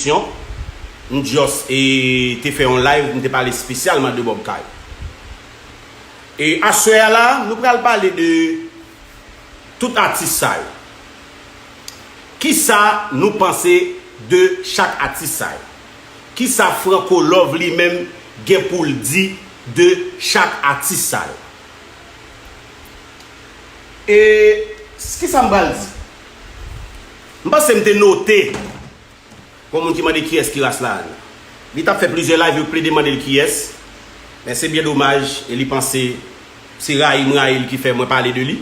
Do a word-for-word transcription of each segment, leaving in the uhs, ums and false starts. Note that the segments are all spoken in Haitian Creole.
emisyon. M just e, te fè yon live, m te pale espesyalman de Bob Kayou. E aswè a la, nou pral pale de tout atis sa yo. Kisa nou panse de chak atis sa yo? Kisa Franco Love li menm gen pou l di de chak atis sa yo? E kisa m pral di? M panse m te note Gon moun ki mande kiyès ki Ras Layan. Li t ap fè plizyè live, yo plede mande l kiyès. Men se byen domaj, e li panse se rayi m rayi l ki fè mwen pale de li.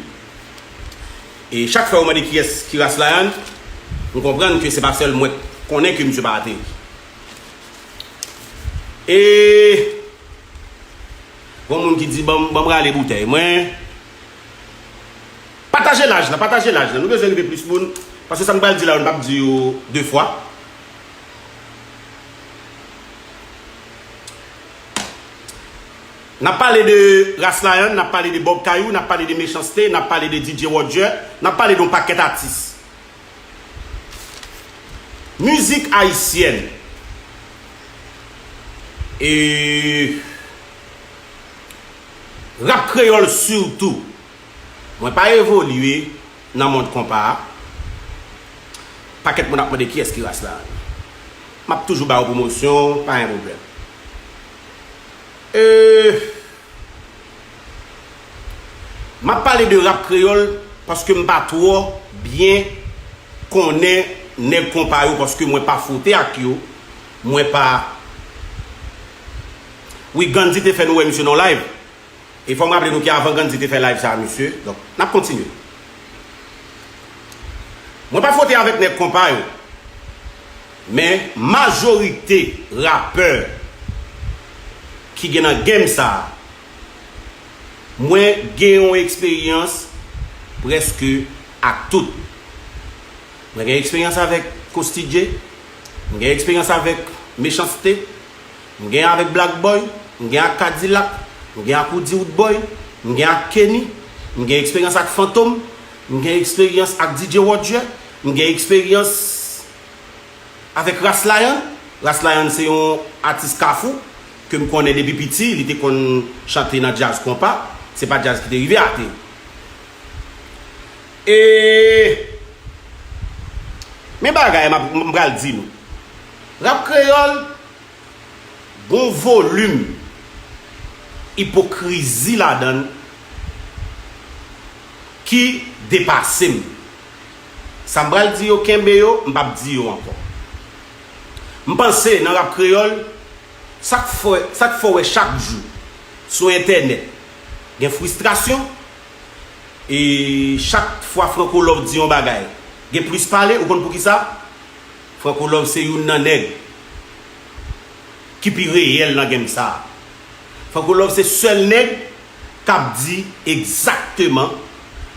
E chak fwa yo mande kiyès ki Ras Layan, m konprann ke se pa sèl mwen k konnen ke misye pa ateri. E gon moun ki di, "Ban m, ban m rale boutèy mwen." Pataje live la, pataje live la. Nou bezwen rive plis moun. Paske sa m pral di la, nou p ap di yo de fwa. N ap pale de Ras Layan, n ap pale de Bob Kayou, n ap pale de Mechans-T, n ap pale de D J Roger, n ap pale de yon pakèt atis. Mizik ayisyèn. E rap kreyòl sitou. Mwen pa evolye nan mond konpa a. Pakèt moun ap mande kiyès ki Ras Layan. M ap toujou ba yo pwomosyon, pa gen pwoblèm. E, m ap pale de rap kreyòl paske m pa twò byen konnen nèg konpa yo, paske mwen pa fwote ak yo, mwen pa. Wi, Gandhi te fè nou wè misye nan live. E fò m raple nou ke avan Gandhi te fè live sa a, misye. Donk, n ap kontinye. Mwen pa fwote avèk nèg konpa yo. Men majorite rapè ki gen nan game sa a, mwen gen yon eksperyans prèske ak tout. Mwen gen eksperyans avèk Costi J, mwen gen eksperyans avèk Mechans-T, mwen gen avèk Black Boy, mwen gen ak Kadilak, mwen gen ak Roody Roodboy, mwen gen ak Kenny, mwen gen eksperyans ak Fantom, mwen gen eksperyans ak D J Roger, mwen gen eksperyans avèk Ras Layan. Ras Layan se yon atis Kafou ke m konnen depi piti, li te konn chante nan djaz konpa, se pa djaz ki te rive ateri. E men bagay m ap, m pral di nou. Rap kreyòl gon volim ipokrizi ladan l ki depase m. Sa m pral di yo, kenbe yo, m p ap di yo ankò. M panse nan rap kreyòl, sa k fè, sa k fè w wè chak jou sou entènèt gen fristrasyon, e chak fwa Franco Love di yon bagay, gen plis pale, ou konn poukisa? Franco Love se youn nan nèg ki pi reyèl nan game sa a. Franco Love se sèl nèg k ap di egzakteman,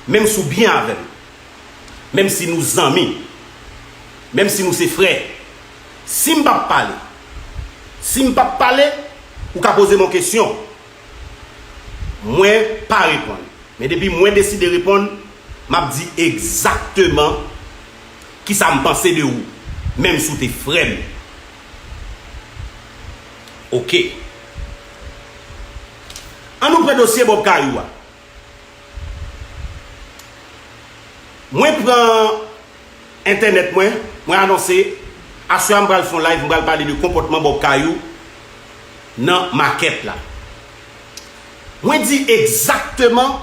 menm si w byen avè m, menm si nou zanmi, menm si nou se frè, si m p ap pale, si m p ap pale, ou ka poze m yon kesyon, mwen pa reponn. Men depi mwen deside reponn, m ap di egzakteman kisa m panse de ou, menm si w te frè m. Oke. Ann nou pran dosye Bob Kayou a. Mwen pran entènèt mwen, mwen anonse, aswè a m pral fè yon live, m pral pale de konpòtman Bob Kayou nan makèt la. Mwen di egzakteman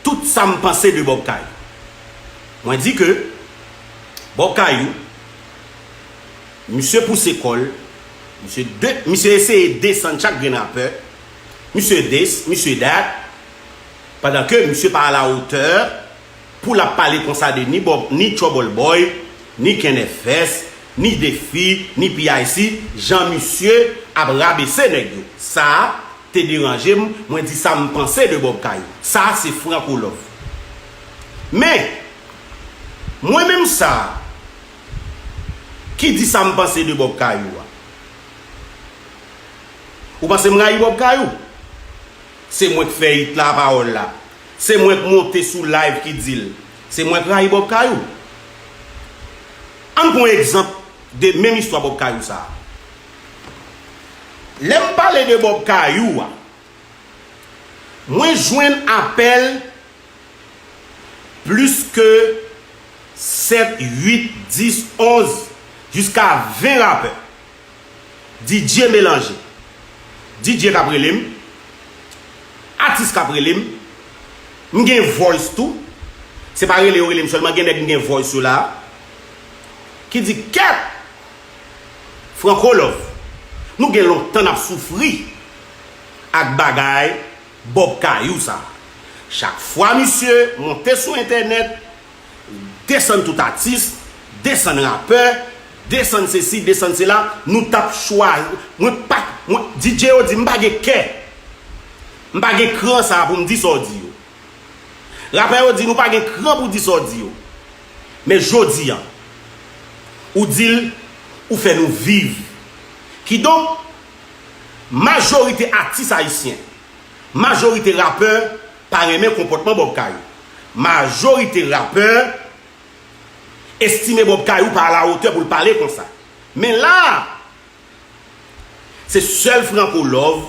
tout sa m panse de Bob Kayou. Mwen di ke Bob Kayou, misye pouse kò l, misye de, misye eseye desann chak grenn rapè, misye this, misye that, pandan ke misye pa a la otè pou l ap pale konsa de ni Bob, ni Trouble Boy, ni Ken F S, ni Defi, ni P I C, jan misye ap rabese nèg yo. Sa a te deranje m, mwen di sa m panse de Bob Kayou. Sa a se Franco Love. Men, mwen menm sa a, ki di sa m panse de Bob Kayou a. Ou panse m rayi Bob Kayou? Se mwen k fè hit la, pawòl la. Se mwen k monte sou live ki di l. Se mwen k rayi Bob Kayou. Ann pran egzanp de menm istwa Bob Kayou sa a. Lè m pale de Bob Kayou a, mwen jwenn apèl plis ke sèt, uit, dis, onz, jiska ven rapè. D J melanje. D J k ap rele m, atis k ap rele m, m gen voice tou. Se pa rele yo rele m sèlman, gen nèg m gen voice yo la. Ki di, kèt! Franco Love, nou gen lontan n ap soufri ak bagay Bob Kayou sa. Chak fwa misye monte sou entènèt, desann tout atis, desann rapè, desann sesi, desann sela, nou t ap chwazi. Mwen pa, mwen, D J yo di m pa gen kè. M pa gen kran sa a pou m di sa w di yo. Rapè yo di nou pa gen kran pou di sa w di yo. Men jodi a, ou di l, ou fè nou viv. Kidonk, majorite atis ayisyen, majorite rapè pa renmen konpòtman Bob Kayou. Majorite rapè estime Bob Kayou pa alawotè pou l pale konsa. Men la a, se sèl Franco Love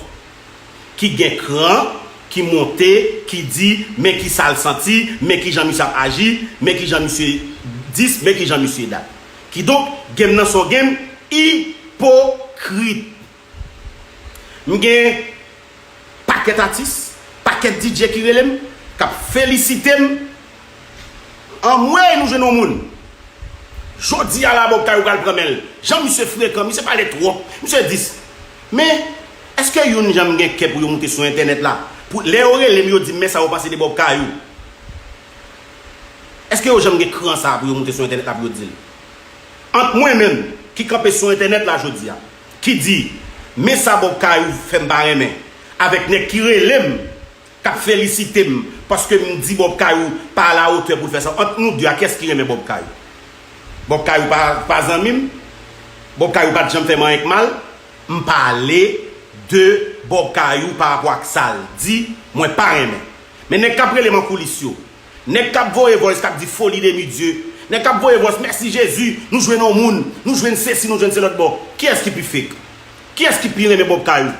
ki gen kran, ki monte, ki di, men ki sa l santi, men ki jan misye ap aji, men ki jan misye dis, men ki jan misye dat. Kidonk, game nan se yon game ipokrit. M gen pakèt atis, pakèt D J ki rele m, k ap felisite m. Anmwey, nou jwenn yon moun. Jodi a la, Bob Kayou pral pran men l. Jan misye frekan, misye pale twòp, misye dis. Men, èske youn janm gen kè pou yo moute sou entènèt la? Pou, lè yo rele m, yo di m, men sa yo panse de Bob Kayou. Èske yo janm gen kran sa a pou yo moute sou entènèt la pou yo di l? Ant mwen menm, ki kanpe sou entènèt la jodi a, ki di, men sa Bob Kayou fè m pa renmen, avèk nèg ki rele m, k ap felisite m, paske m di Bob Kayou pa alawotè pou l fè sa. Ant nou de a, kiyès ki renmen Bob Kayou? Bob Kayou pa, pa zanmi m? Bob Kayou pa t janm fè m anyen k mal? M pale de Bob Kayou pa rapò ak sa l di, mwen pa renmen. Men nèg k ap rele m an koulis yo, nèg k ap voye voice k ap di foli de mi Dye, nèg k ap voye voice mèsi Jezi, nou jwenn yon moun, nou jwenn sesi, nou jwenn se lòt bò. Kiyès ki pi fake? Kiyès ki pi renmen Bob Kayou?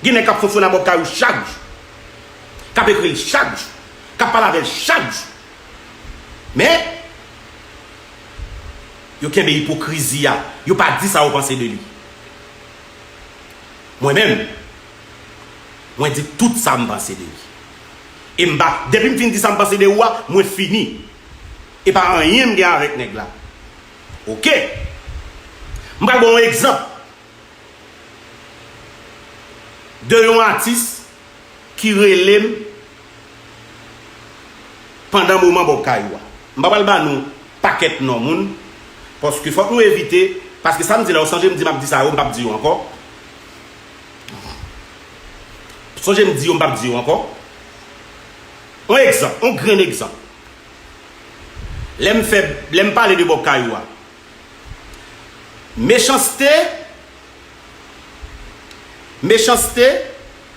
Gen nèg k ap fonksyone a Bob Kayou chak jou, k ap ekri l chak jou, k ap pale avè l chak jou. Men, yo kenbe ipokrizi a, yo pa di sa yo panse de li. Mwen menm, mwen di tout sa m panse de li. E m pa, depi m fin di sa m panse de ou a, mwen fini. E pa anyen m gen avèk nèg la. Oke. M pral ba w yon egzanp de yon atis ki rele m pandan moman Bob Kayou a. M pa pral ba nou pakèt non moun, paske fòk nou evite, paske sa m di la, yo sonje m di m ap di sa yo, m p ap di yo ankò. Sonje m di yo, m p ap di yo ankò. Yon egzanp, yon grenn egzanp. Lè m fè, lè m pale de Bob Kayou a, Mechanste, Mechanste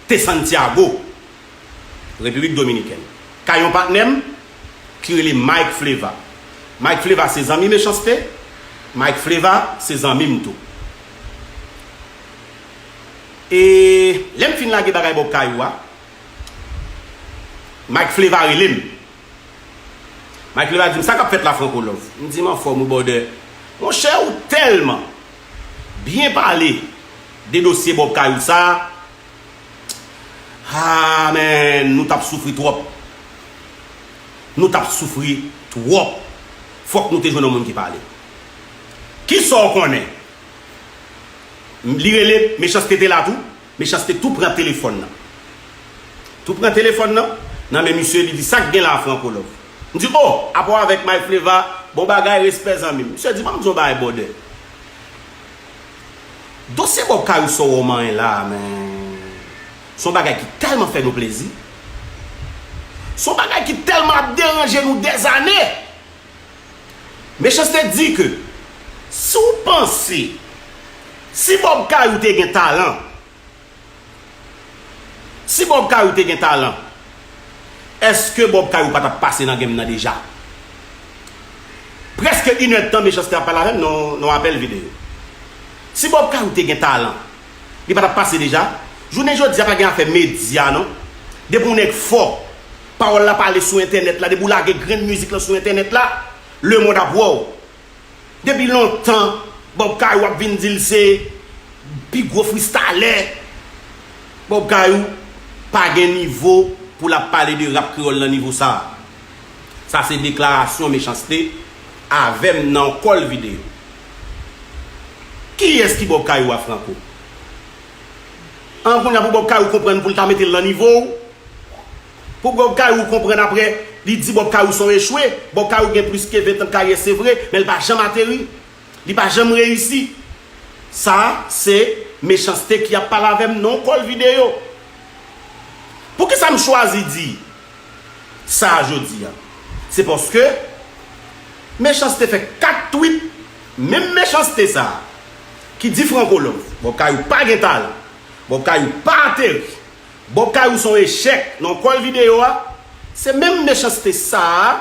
te Santiago, Repiblik Dominikèn. Kay yon patnè m ki rele Mike Fleva. Mike Fleva se zanmi Mechanste, Mike Fleva se zanmi m tou. E lè m fin lage bagay Bob Kayou a, Mike Fleva rele m. Mike Fleva di m, sa k ap fèt la, Franco Love? M di m anfòm wi, brother. Monchè, ou tèlman byen pale de dosye Bob Kayou sa. Ah, men, nou t ap soufri twòp. Nou t ap soufri twòp. Fòk nou te jwenn yon moun ki pale. Kisa w konnen? Li rele, Mechanste te la tou. Mechanste tou pran telefòn nan. Tou pran telefòn nan nan men misye, li di, sa k gen la, Franco Love? M di, oh, apa w avèk Mike Fleva? Bon bagay, respè zanmi m. Misye di, ban m di w yon bagay, brother. Dosye Bob Kayou sa w wè w manyen la a, men, se yon bagay ki tèlman fè nou plezi. Se yon bagay ki tèlman ap deranje nou dèzane. Mechanste di ke si w panse, si Bob Kayou te gen talan, si Bob Kayou te gen talan, èske Bob Kayou pa t ap pase nan game nan deja? Prèske inèdtan Mechanste ap pale avè m nan yon apèl videyo. Si Bob Kayou te gen talan, li pa t ap pase deja. Jounen jodi a pa gen afè medya non. Depi yon nèg fò, pawòl la pale sou entènèt la, depi w lage grenn mizik lan sou entènèt la, lemonn ap wè w. Depi lontan, Bob Kayou ap vin di l se pi gwo fristalè. Bob Kayou pa gen nivo pou l ap pale de rap kreyòl nan nivo sa a. Sa se deklarasyon Mechanste avè m nan yon kòl videyo. Kiyès ki Bob Kayou a, Franco? An, kounye a pou Bob Kayou konprann pou l ta mete l nan nivo w? Pou Bob Kayou konprann apre, li di Bob Kayou se yon echwe. Bob Kayou gen plis ke ven tan karyè, se vre, men l pa janm ateri. Li pa janm reyisi. Sa, se Mechanste ki ap pale avè m nan yon kòl videyo. Poukisa m chwazi di sa jodi a? Se paske Mechanste fè kat tweet, menm Mechanste sa a, ki di Franco Love, Bob Kayou pa gen talan, Bob Kayou pa ateri, Bob Kayou se yon echèk nan yon kòl videyo a, se menm Mechanste sa a,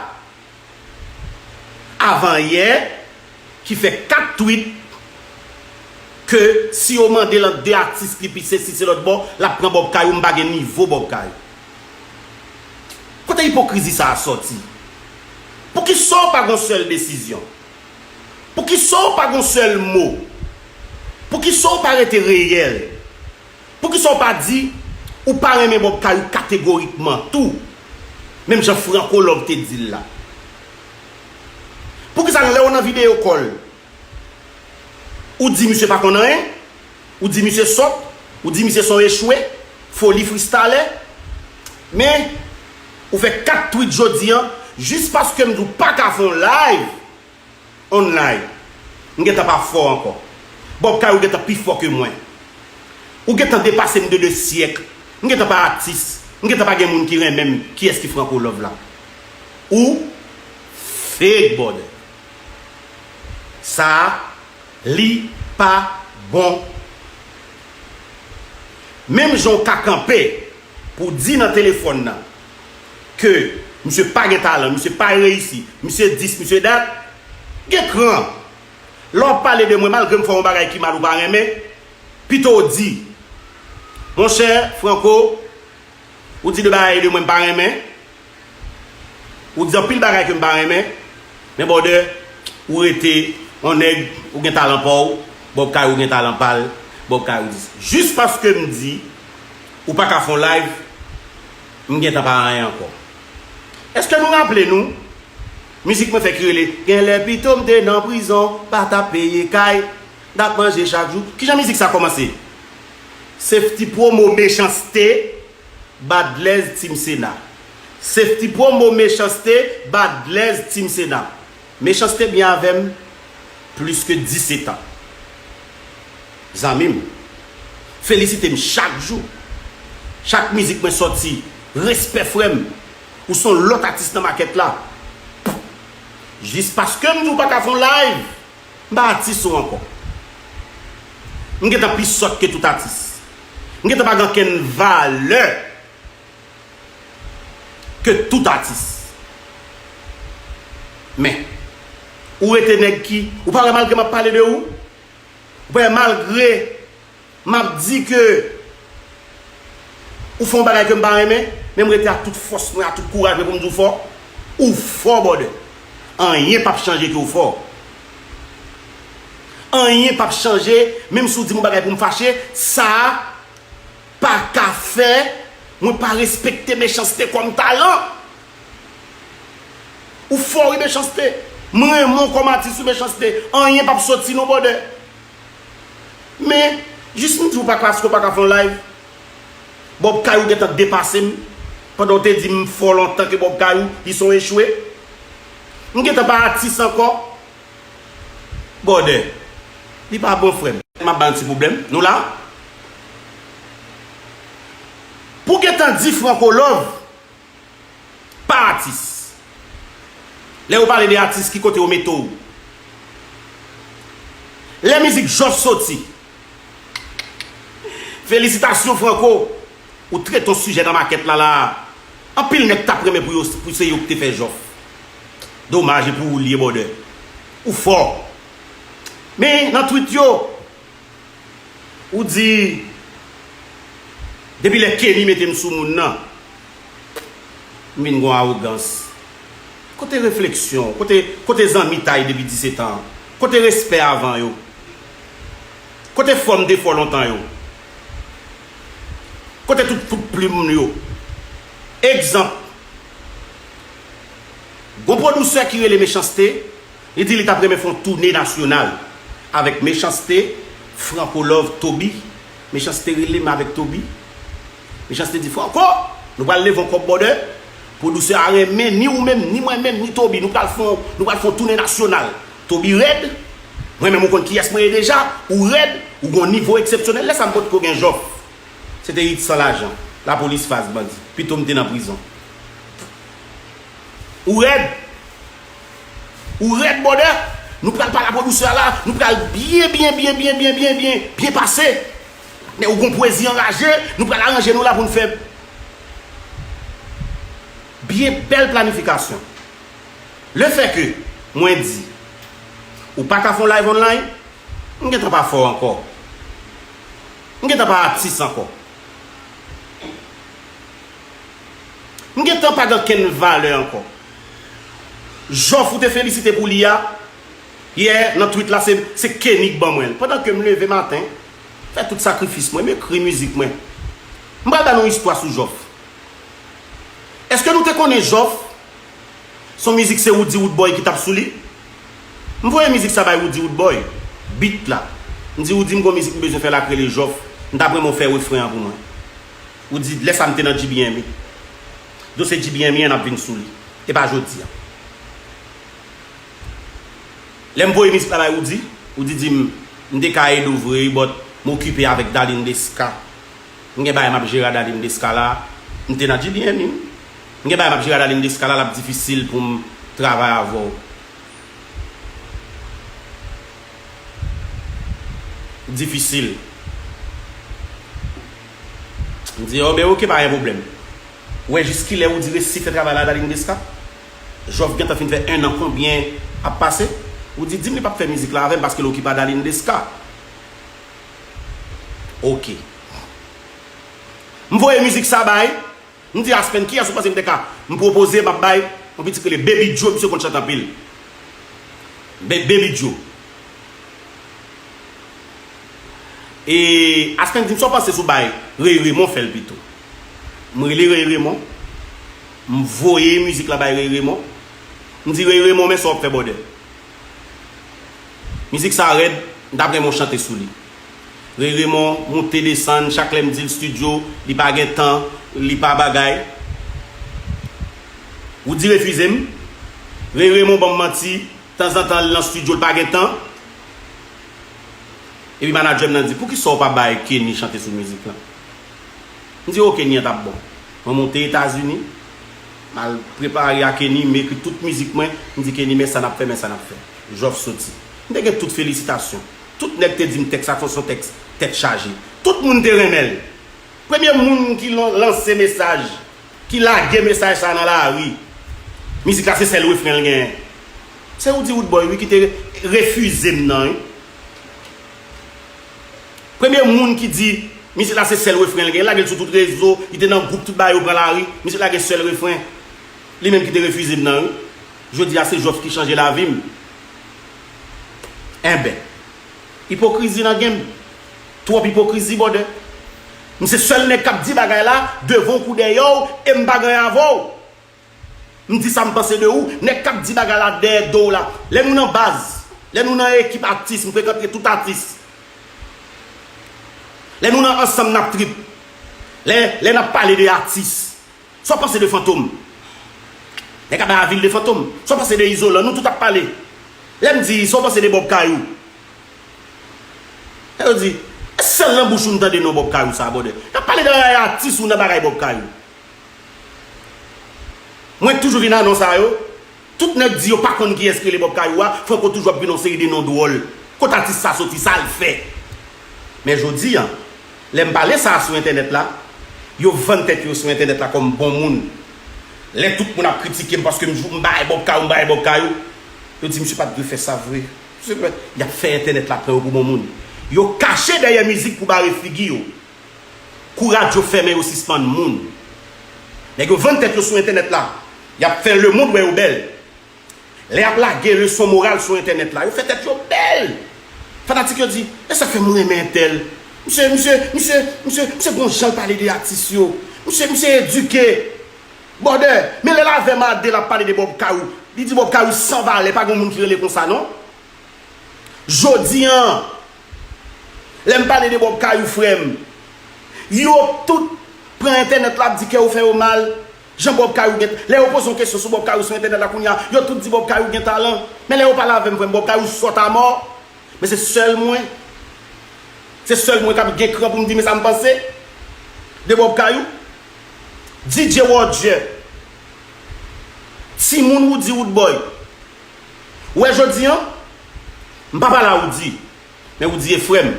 avan yè, ki fè kat tweet ke si yo mande l ant de atis li pi sesi se lòt bò, l ap pran Bob Kayou, m pa gen nivo Bob Kayou. Kote ipokrizi sa a sòti? Poukisa w pa gen yon sèl desizyon? Poukisa w pa gen yon sèl mo? Poukisa w pa rete reyèl? Poukisa w pa di ou pa renmen Bob Kayou kategorikman tou? Menm jan Franco Love te di l la. Poukisa lè w nan videyo kòl, ou di misye pa konn anyen, ou di misye sòt, ou di misye se yon echwe, foli fristalè, men ou fè kat tweet jodi a, jis paske m di w pa ka fè yon live, on live. M gentan pa fò ankò. Bob Kayou gentan pi fò ke mwen. Ou gentan depase m de de syèk. M gentan pa atis. M gentan pa gen moun ki renmen m. Kiyès ki Franco Love la? Ou fake, brother. Sa a, li pa bon. Menm jan w ka kanpe pou w di nan telefòn nan ke misye pa gen talan, misye pa reyisi, misye dis, misye dat, gen kran. Lè w ap pale de mwen, malgre m fè yon bagay ki mal ou pa renmen, pito w di, monchè Franco, ou di de bagay de mwen m pa renmen, ou di anpil bagay ke m pa renmen, men brother, ou rete yon nèg, ou gen talan pa w, Bob Kayou gen talan pa l, Bob Kayou di. Jis paske m di ou pa ka fè yon live, m gentan pa anyen ankò. Èske nou raple nou mizik mwen fè ki rele Genlè pito m te nan prizon, pa t ap peye kay, n t ap manje chak jou? Kijan mizik sa kòmanse? Safety Promo Mechanste, Badlèz Team Sena. Safety Promo Mechanste, Badlèz Team Sena. Mechanste byen avè m plis ke disetan. Zanmi m, felisite m chak jou. Chak mizik mwen sòti, respè frè m. Ou se yon lòt atis nan makèt la. Jis paske m di w pa ka fè yon live, m pa atis ou ankò. M gentan pi sòt ke tout atis. M gentan pa gen okenn valè ke tout atis. Men, ou rete nèg ki, ou pa wè malgre m ap pale de ou, ou pa wè malgre m ap di ke ou fè yon bagay ke m pa renmen, men m rete ak tout fòs mwen, ak tout kouraj mwen pou m di w fò. Ou fò, brother. Anyen p ap chanje ke w fò. Anyen p ap chanje, menm si w di m yon bagay pou m fache, sa a pa ka fè mwen pa respekte Mechanste kòm talan. Ou fò wi Mechanste. Mwen renmen w kòm atis wi Mechanste. Anyen p ap soti non brother. Men, jis m di w pa paske w pa ka fè yon live. Bob Kayou gentan depase m. Pandan w te di m fò lontan ke Bob Kayou, li se yon echwe. M gentan pa atis ankò. Brother, li pa bon frè m. M ap bay yon ti pwoblèm. Nou la? Pou gentan di Franco Love pa atis. Lè yo pale de atis, ki kote yo mete w? Lè mizik Jòf soti, felisitasyon Franco, ou trete yon sijè nan makèt la la. Anpil nèg t ap renmen pou yo, pou se yo ki te fè Jòf. Domaj, e pou ou l ye brother. Ou fò. Men nan tweet yo, ou di, depi lè Kenny mete m sou moun nan, m vin gon awogans. Kote refleksyon? Kote, kote zanmitay depi disèt an? Kote respè avan yo? Kote fò m te fò lontan yo? Kote tout fout plim yo? Egzanp, gon pwodisè ki rele Mechanste, li di li t ap renmen fè yon toune nasyonal avèk Mechanste, Franco Love, Toby. Mechanste rele m avèk Toby. Mechanste di, Franco, nou pral leve yon kòb bòdè. Pwodisè a renmen, ni ou menm, ni mwen menm, ni Toby. Nou pral fè yon, nou pral fè yon toune nasyonal. Toby rèd. Mwen menm ou konn kiyès mwen ye deja. Ou rèd, ou gon nivo eksepsyonèl. Lè sa m potko gen Jòf. Se te it san lajan. Lapolis fas bandi. Pito m te nan prizon. Ou rèd. Ou rèd, brother. Nou pral pale a pwodisè a la. Nou pral byen, byen, byen, byen, byen, byen, byen, byen pase. Men ou gon pwezi anraje. Nou pral aranje nou la pou n fè byen bèl planifikasyon. Le fè ke mwen di, ou pa ka fè yon live online, m gentan pa fè w ankò. M gentan pa atis ankò. M gentan pa gen kenn valè ankò. Jòf ou te felisite pou li a, yè, nan tweet la, se, se Kenny k ban mwen l. Pandan ke m leve maten, fè tout sakrifis mwen, m ekri mizik mwen. M pral ba nou istwa sou Jòf. Èske nou te konnen Jòf? Se yon mizik se Roody Roodboy ki t ap sou li. M voye mizik sa bay Roody Roodboy. Beat la. M di Roody, m gon mizik m bezwen fè la k rele Jòf. M t ap renmen w fè refren an pou mwen. Roody, lè sa m te nan G B M E. Dosye G B M E an ap vin sou li. E pa jodi a. Lè m voye mizik la bay Roody, Roody di m, m te ka ede w vre, but m okipe avèk Darline Desca. M gen bagay m ap jere a Darline Desca la. M te nan G B M E. M gen bagay m ap jere a Darline Desca la, l ap difisil pou m travay avè w. Difisil. M di, oh, ben, ok, pa gen pwoblèm. Ou wè jis kilè Roody resi fè travay la, Darline Desca? Jòf gentan fin fè en an, konbyen ap pase? Roody di m li p ap fè mizik la avè m paske l okipe a Darline Desca. Ok. M voye mizik sa bay. M di Aspen, kiyès ou panse m te ka? M pwopoze, m ap bay yon pitit rele Baby Joe, misye konn chante anpil. Be-, Baby Joe. E Aspen di m, sa w panse sou bay Ray Raymond fè l pito? M rele Ray Raymond, m voye mizik la bay Ray Raymond. M di, Ray Raymond, men sa w ap fè, brother. Mizik sa rèd, m t ap renmen w chante sou li. Ray Raymond moute desann, chak lè m di l studio, li pa gen tan, li pa bagay. Roody refize m. Ray Raymond ban m manti, tanzantan l nan studio, l pa gen tan. Epi manadjè m nan di, poukisa w pa bay Kenny chante sou mizik lan? M di, ok, Kenny an t ap bon. Mwen monte Etazini, m al prepare a Kenny, m ekri tout mizik mwen, m di, Kenny, men sa n ap fè, men sa n ap fè. Jòf soti. M te gen tout felisitasyon. Tout nèg te di m tèks sa se yon tèks tèt chaje. Tout moun te renmen l. Premye moun ki lan-, lanse mesaj, ki lage mesaj sa nan lari, mizik la se sèl refren l genyen, se Roody Roodboy, wi, ki te re-, refize m nan, wi. Premye moun ki di mizik la se sèl refren l gen, lage l sou tout rezo, li te nan gwoup, tout bagay, yo pran lari, mizik la gen sèl refren. Li menm ki te refize m nan, wi. Jodi a se Jòf ki chanje lavi m. Enben, ipokrizi nan game. Twòp ipokrizi, brother. M se sèl nèg k ap di bagay la devan w kou dèyè w, e m pa gen avè w. M di sa m panse de ou, nèg k ap di bagay la dèyè do w la. Lè nou nan baz, lè nou nan ekip atis, m frekante tout atis. Lè nou nan ansanm n ap trip. Lè, lè n ap pale de atis. Sa w panse de Fantom? Nèg ap bay avil de Fantom. Sa w panse de Izolan? Nou tout ap pale. Lè m di, sa w panse de Bob Kayou? Lè yo di, e sèl nan bouch ou m tande non Bob Kayou sa, brother. Y ap pale de bagay atis ou nan bagay Bob Kayou. Mwen toujou vin a non sa yo. Tout nèg di yo pa konn kiyès ki rele Bob Kayou a, Franco toujou ap vin yon seri de non dwòl. Kot atis sa soti, sa l fè? Men jodi a, lè m pale sa a sou entènèt la, yo vann tèt yo sou entènèt la kòm bon moun. Lè tout moun ap kritike m paske m jou-, m bay Bob Kayou, m bay Bob Kayou, Yo di misye pa t dwe fè sa vre. Misye pa, y ap fè entènèt la pran yo pou bon moun. Yo kache dèyè mizik pou bare figi yo. Kou radyo fèmen yo sispann moun. Nèg yo vann tèt yo sou entènèt la. Y ap fè lemonn wè yo bèl. Lè y ap lage leson moral sou entènèt la, yo fè tèt yo bèl. Fanatik yo di, e sa k fè m renmen entèl. Misye, misye, misye, misye, misye gon jan l pale de atis yo. Misye, misye edike. Brother, men lè Lavèm Adé l ap pale de Bob Kayou, li di Bob Kayou san valè, pa gen moun ki rele konsa non. Jodi an, lè m pale de Bob Kayou, frè m, yo tout pran entènèt la ap di kè yo fè yo mal. Jan Bob Kayou gen, lè yo poze yon kesyon sou Bob Kayou sou entènèt la kounye a, yo tout di Bob Kayou gen talan. Men lè yo pale avè m, frè m, Bob Kayou sòt amò. Men se sèl mwen. Se sèl mwen k ap gen kran pou m di men sa m panse de Bob Kayou. D J Roger. Timoun Woody Woodboy. Ou wè jodi an, m pa pale a Woody, men Woody e frè m.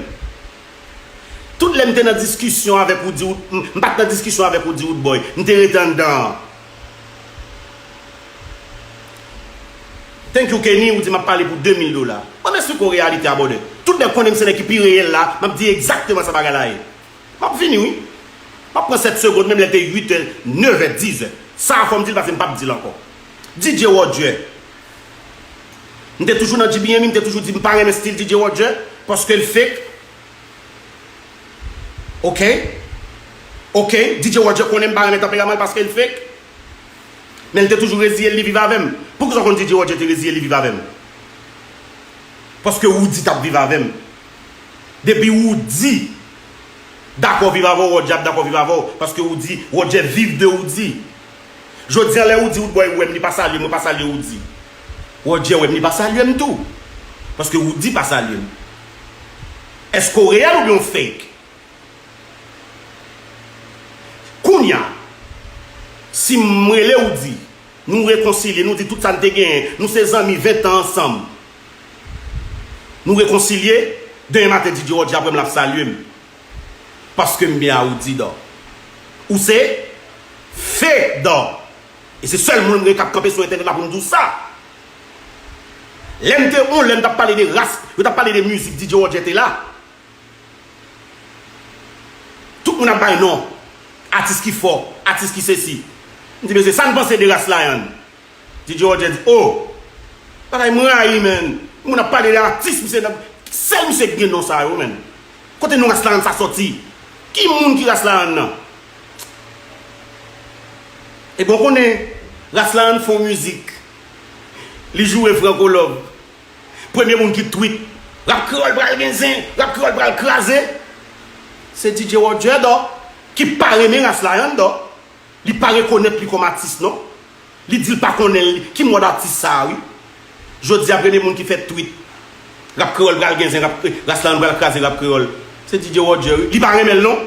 Tout lè m te nan diskisyon avèk Woody Wood, m, m pa t nan diskisyon avèk Woody Woodboy, m te rete anndan an. Thank you Kenny, ou di m ap pale pou de mil dola. Ban m esplike w reyalite a brother. Tout nèg konnen m se nèg ki pi reyèl la, m ap di egzakteman sa bagay la ye. M ap vini wi. M ap pran sèt segonn, menm lè l te uit è, nèf è, diz è. Sa a fò m di l pase m p ap di l ankò. D J Roger. M te toujou nan G B M, m te toujou di m pa renmen stil D J Roger, paske l fake. Ok. Ok, D J Roger konnen m pa renmen tanperaman l paske l fake. Men l te toujou reziye l, li viv avè m. Poukisa w konn D J Roger te reziye l, li viv avè m? Paske Woody t ap viv avè m. Depi Woody dakò viv avè w, Roger ap dakò viv avè w. Paske Woody, Roger viv de Woody. Jodi an, lè Woody Woodboy wè m, li pa salye m, mwen pa salye Woody. Roger wè m, li pa salye m tou. Paske Woody pa salye m. Èske w reyèl oubyen w fake? Kounye a, si m rele Woody, nou rekonsilye, nou di tout sa n te genyen, nou se zanmi ven tan ansanm. Nou rekonsilye, demen maten D J Roger ap wè m, l ap salye m. Paske m byen a Woody dò. Ou se fake dò. E se sèl moun mwen k ap kanpe sou entènèt la pou m di w sa. Lè m te on, lè m t ap pale de ras, yo t ap pale de mizik, D J Roger te la. Tout moun ap bay non. Atis ki fò, atis ki sesi. M di, mesye, sa n panse de Ras Lion? D J Roger di, oh, bagay m rayi, man. Moun ap pale de atis, misye nan, sèl misye ki gen non sa yo, man. Kote non Ras Lion sa sòti? Ki moun ki Ras Lion nan? Ebyen, w konnen, Ras Lion fè yon mizik. Li joure Franco Love. Premye moun ki tweet, rap kreyòl pral gen zen, rap kreyòl pral kraze. Se D J Roger dò, ki pa renmen Ras Lion dò. Li pa rekonèt li kòm atis non. Li di l pa konnen l, ki mòd atis sa a wi. Jodi a premye moun ki fè tweet, rap kreyòl pral gen zen, rap, Ras Lion pral kraze rap kreyòl. Se D J Roger wi. Li pa renmen l non.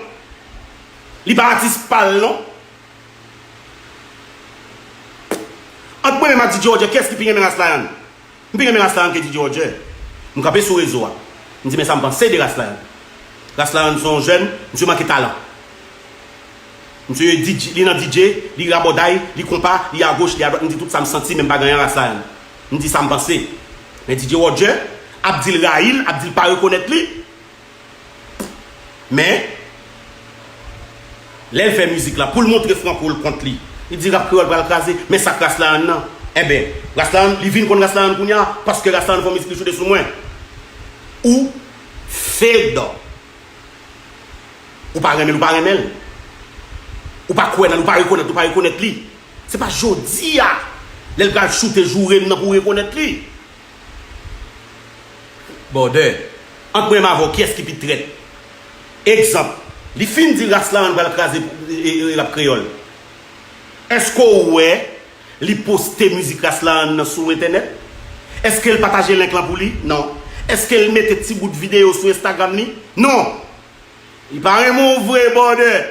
Li pa atis pa l non. Ant mwen menm ak D J Roger, kiyès ki pi renmen Ras Lion? M pi renmen Ras Lion ke D J Roger. M kanpe sou rezo a. M di men sa m panse de Ras Lion. Ras Lion se yon jèn, misye manke talan. Misye D J, li nan D J, li rabòday, li konpa, li agoch, li adwat, m di tout sa m santi, men m pa gen anyen a Ras Lion. M di sa m panse. Men D J Roger ap di l rayi l, ap di l pa rekonèt li. Men, lè l fè mizik la, pou l montre Franco l kont li, li di rap kreyòl pral kraze, men sa k Ras Lion nan? Enben, Ras Lion, li vin konn Ras Lion kounye a, paske Ras Lion fè yon mizik li choute sou mwen. Ou fake dò. Ou pa renmen l, ou pa renmen l. Ou pa kwè nan l, ou pa rekonèt, ou pa rekonèt li. Se pa jodi a, lè l pral choute joure m nan pou w rekonèt li. Brother, ant mwen menm avè w, kiyès ki pi trèt? Egzanp, li fin di Ras Lion pral kraze, e, e, rap kreyòl. Èske w wè li poste mizik Ras Lion nan sou entènèt? Èske l pataje link lan pou li? Non. Èske l mete ti bout videyo sou Instagram li? Non. Li pa renmen w vre, brother.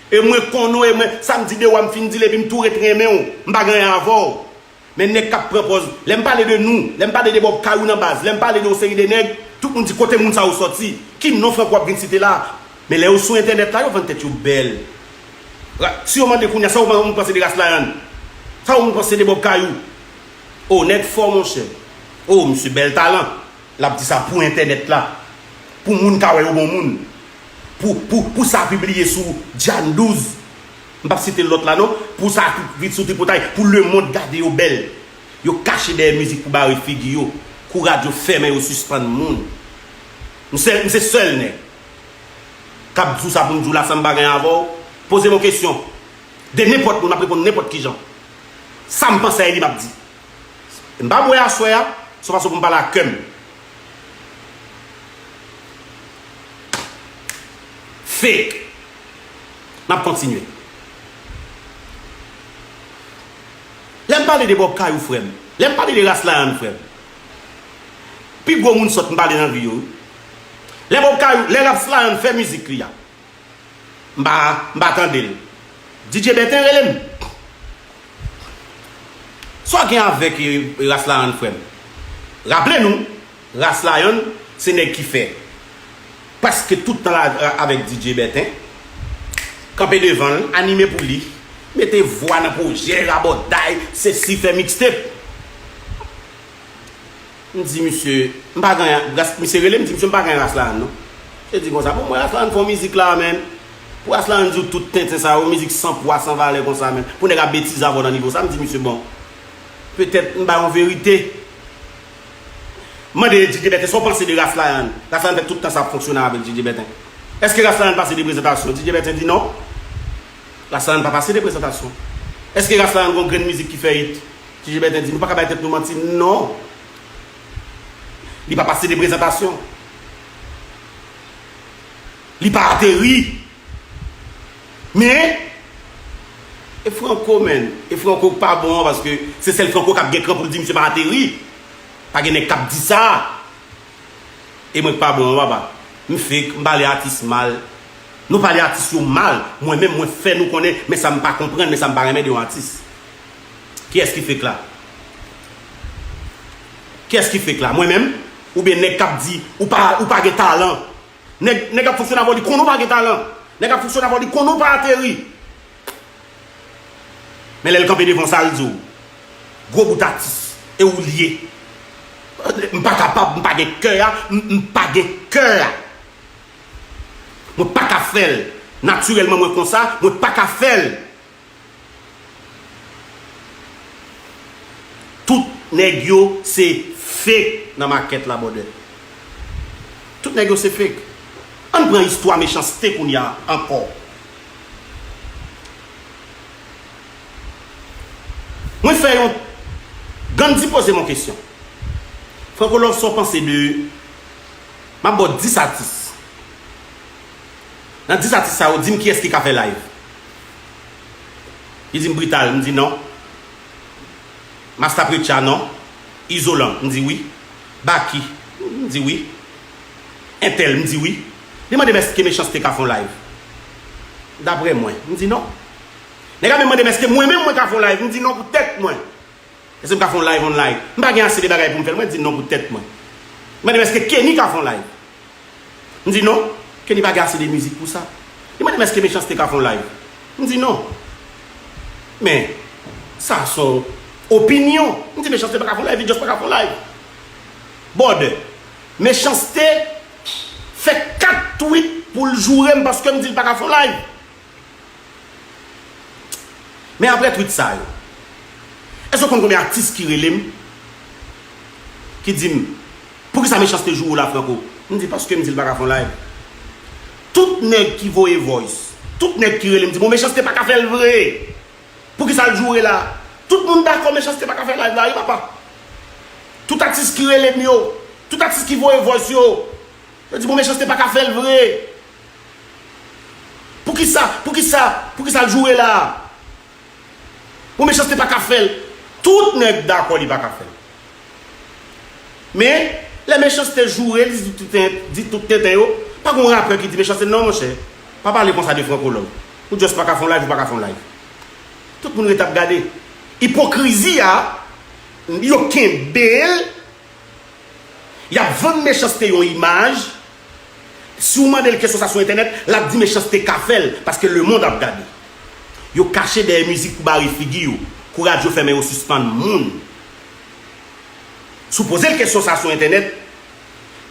E mwen konnen w, e mwen, sa m di de w a, m fin di l, epi m tou ret renmen w. M pa gen anyen avè w. Men nèg k ap pran pòz, lè m pale de nou, lè m pale de Bob Kayou nan baz, lè m pale de yon seri de nèg, tout moun di kote moun sa yo sòti. Ki non Franco ap vin site la? Men lè yo sou entènèt la, yo vann tèt yo bèl. Ra-, si yo mande kounye a, sa w moun panse de Ras Lion? Sa w moun panse de Bob Kayou? O, nèg fò, monchè. O, misye bèl talan. L ap di sa pou entènèt la. Pou moun ka wè yo bon moun. Pou, pou, pou sa pibliye sou Djann douz. M p ap site lòt la non. Pou sa vit sou tripotay. Pou lemonn gade yo bèl. Yo kache dèyè mizik pou bare figi yo. Kou radyo fèmen yo sispann moun. M se, m se sèl nèg k ap di w sa pou m di w la san m pa gen avè w. Poze m yon kesyon. De nenpòt moun, m ap reponn nenpòt ki jan. Sa m panse a li, m ap di. M pa bwè aswè a, se yon fason pou m pale ak kè m. Fake. N ap kontinye. Lè m pale de Bob Kayou, frè m, lè m pale de Ras Layann, frè m, pi gwo moun sòt m pale nan vi yo, wi. Lè Bob Kayou, lè Ras Layann fè mizik li a, m pa, m pa tande l. D J Bèten rele m. Sa w gen avèk, eh, Ras Layann, frè m? Raple nou, Ras Layann, se nèg ki fè prèske tout tan la, eh, avèk D J Bèten. Kanpe devan l, anime pou li, mete vwa nan pwojè, rabòday, sesi, fè mixtape. M di misye, m pa gen, Ras, misye rele m, di misye m pa gen Ras Layann non. Misye di konsa, bon, mwen Ras Layann fè yon mizik la, menm. Pou Ras Layann di w tout tenten sa yo, mizik san pwa, san valè konsa, menm. Pou nèg ap betize avè w nan nivo sa, m di misye, bon, petèt m ba yon verite. M mande D J Bèten, sa w panse de Ras Layann? Ras Layann fè tout tan sa ap fonksyone avèk D J Bèten. Èske Ras Layann pase de prezantasyon? D J Bèten di non. Ras Layann pa pase de prezantasyon. Èske Ras Layann gon grenn mizik ki fè hit? D J Bèten di, nou pa ka bay tèt nou manti, non. Li pa pase de prezantasyon. Li pa ateri. Men, e Franco, menm. E Franco k pa bon an, paske se sèl Franco k ap gen kran pou l di misye pa ateri. Pa gen nèg k ap di sa. E mwen k pa bon an, papa. M fake, m pale atis mal. Nou pale atis yo mal. Mwen menm, mwen fè nou konnen, men sa m pa konprann, men sa m pa renmen de yon atis. Kiyès ki fake la? Kiyès ki fake la? Mwen menm? Oubyen nèg k ap di, ou pa, ou pa gen talan? Nèg, nèg ap fonksyone avè w, li konnen w pa gen talan. Nèg ap fonksyone avè w, li konnen w pa ateri. Men lè l kanpe devan w, sa l di w? Gwo bout atis. E ou l ye. M pa kapab, m pa gen kè a, m, m pa gen kè a. Mwen pa ka fè l. Natirèlman, mwen konsa, mwen pa ka fè l. Tout nèg yo se fake nan makèt la, brother. Tout nèg yo se fake. Ann pran istwa Mechanste kounye a ankò. Mwen fè yon, Gandhi poze m yon kesyon. Franco Love, sa w panse de, m ap ba w dis atis. Nan dis atis sa yo, di m kiyès ki ka fè live. Li di m Brital, m di non. Masta Preacha, non. Izolan, m di wi. Baky, m di wi. Entèl, m di wi. Li mande m èske Mechanste ka fè yon live. Daprè mwen, m di non. Nèg la menm mande m èske mwen menm mwen ka fè yon live. M di non pou tèt mwen. Èske m ka fè yon live online? M pa gen ase de bagay pou m fè l. Mwen di non pou tèt mwen. Li mande m èske Kenny ka fè yon live. M di non, Kenny pa gen ase de mizik pou sa. Li mande m èske Mechanste ka fè yon live. M di non. Men, sa se yon opinyon. M di Mechanste pa ka fè yon live, li just pa ka fè yon live. Brother, Mechanste fè kat tweet pou l joure m paske m di l pa ka fè yon live. Men apre tweet sa yo, èske w konn konbyen atis ki rele m, ki di m, poukisa Mechanste joure w la, Franco? M di, paske m di l pa ka fè yon live. Tout nèg ki voye voice, tout nèg ki rele m di, bon, Mechanste pa ka fè l vre. Poukisa l joure la? Tout moun dakò Mechanste pa ka fè live la, wi, papa. Tout atis ki rele m yo, tout atis ki voye voice yo, yo di, bon, Mechanste pa ka fè l vre. Poukisa, poukisa, poukisa l joure la? Bon, Mechanste pa ka fè l. Tout nèg dakò li pa ka fè l. Men, lè Mechanste joure, li di tout tenten, di tout tenten yo, pa gen yon rapè ki di Mechanste, non, monchè. Pa pale konsa de Franco Love. Ou just pa ka fè yon live, ou pa ka fè yon live. Tout moun ret ap gade. Ipokrizi a, yo kenbe l. Y ap vann Mechanste yon imaj. Si w mande l kesyon sa sou entènèt, l ap di Mechanste ka fè l, paske lemonn ap gade. Yo kache dèyè mizik pou bare figi yo. Kou radyo fèmen yo sispann moun. Si w poze l kesyon sa sou entènèt,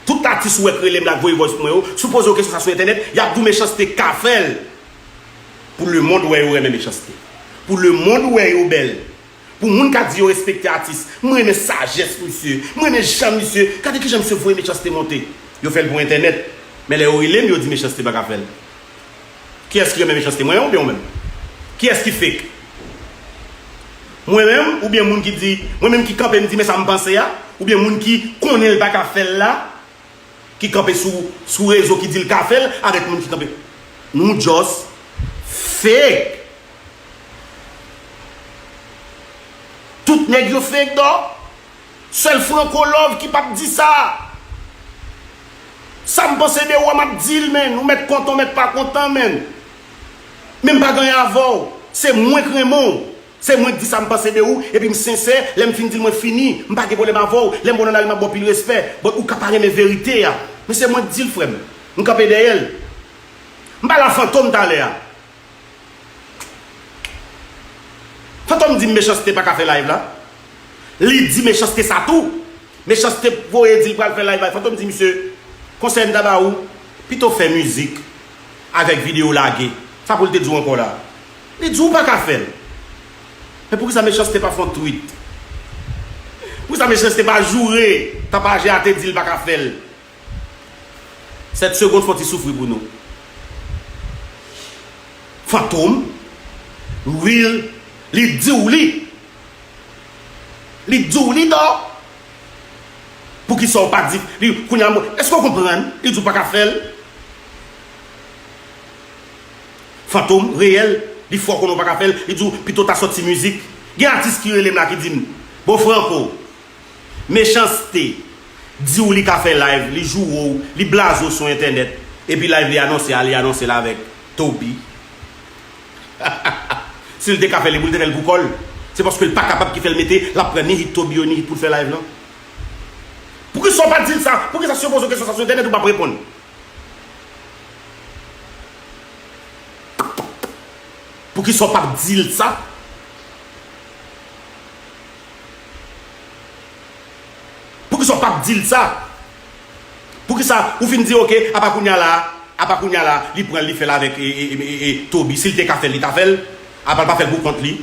tout atis ou wè k rele m la, k voye voice pou mwen yo, si w poze yo kesyon sa sou entènèt, y ap di w Mechanste ka fè l. Pou lemonn wè yo renmen Mechanste. Pou lemonn wè yo bèl. Pou moun ka di yo respekte atis. M renmen sajès misye. M renmen jan misye. Gade kijan misye voye Mechanste monte. Yo fè l pou entènèt. Men lè yo rele m, yo di Mechanste pa ka fè l. Kiyès ki renmen Mechanste, mwen oubyen ou menm? Kiyès ki fake? Mwen menm oubyen moun ki di, mwen menm ki kanpe m di men sa m panse a, oubyen moun ki konnen l pa ka fè l la, ki kanpe sou, sou rezo ki di l ka fè l, avèk moun ki kanpe. Nou just fake. Tout nèg yo fake dò. Sèl Franco Love ki p ap di sa. Sa m panse de ou a, m ap di l, menn. Ou mèt kontan, ou mèt pa kontan, menn. Men m pa gen anyen avè w. Se mwen k renmen w. Se mwen k di sa m panse de ou, epi m sensè, lè m fin di l mwen fini, m pa gen pwoblèm avè w, lè m wè w nan lari m ap ba w pil respè, but ou ka pa renmen verite a. Men se mwen k di l, frè m. M kanpe dèyè l. M pale a Fantom talè a. Fantom di m Mechanste pa ka fè live la. Li di Mechanste sa tou. Mechanste voye di l pral fè live la. Fantom di misye, konsèy m ta ba ou, pito fè mizik avèk videyo lage. Sa pou l te di w ankò la. Li di w pa ka fè l. Men poukisa Mechanste pa fè yon tweet? Poukisa Mechanste pa joure tapaje a te di l pa ka fè l? Sèt segonn fò ti soufri pou nou. Fantom, real, li di w li. Li di w li dò. Poukisa w pa di li? Kounye a, èske w konprann? Li di w pa ka fè l. Fantom, reyèl, li fè w konnen w pa ka fè l. Li di w pito w ta sòti mizik. Gen atis ki rele m la ki di m, bon, Franco, Mechanste di w li ka fè live, li joure w, li blaze w sou entènèt, epi live li anonse a, li anonse l avèk Toby. Si l te ka fè l, li pou l te fè l pou kò l. Se paske l pa kapab ki fè l mete, l ap pran ni hit Toby yo, ni hit pou l fè live lan. Poukisa w pa di l sa? Poukisa si yo poze w kesyon sa sou entènèt ou p ap reponn? Poukisa w p ap di l sa? Poukisa w p ap di l sa? Poukisa ou fin di, oke, apa kounye a la, apa kounye a la, li pran l, li fè l avèk, e, e, e, e, e, Toby, si l te ka fè l, li ta fè l, apa l pa fè l pou kont li?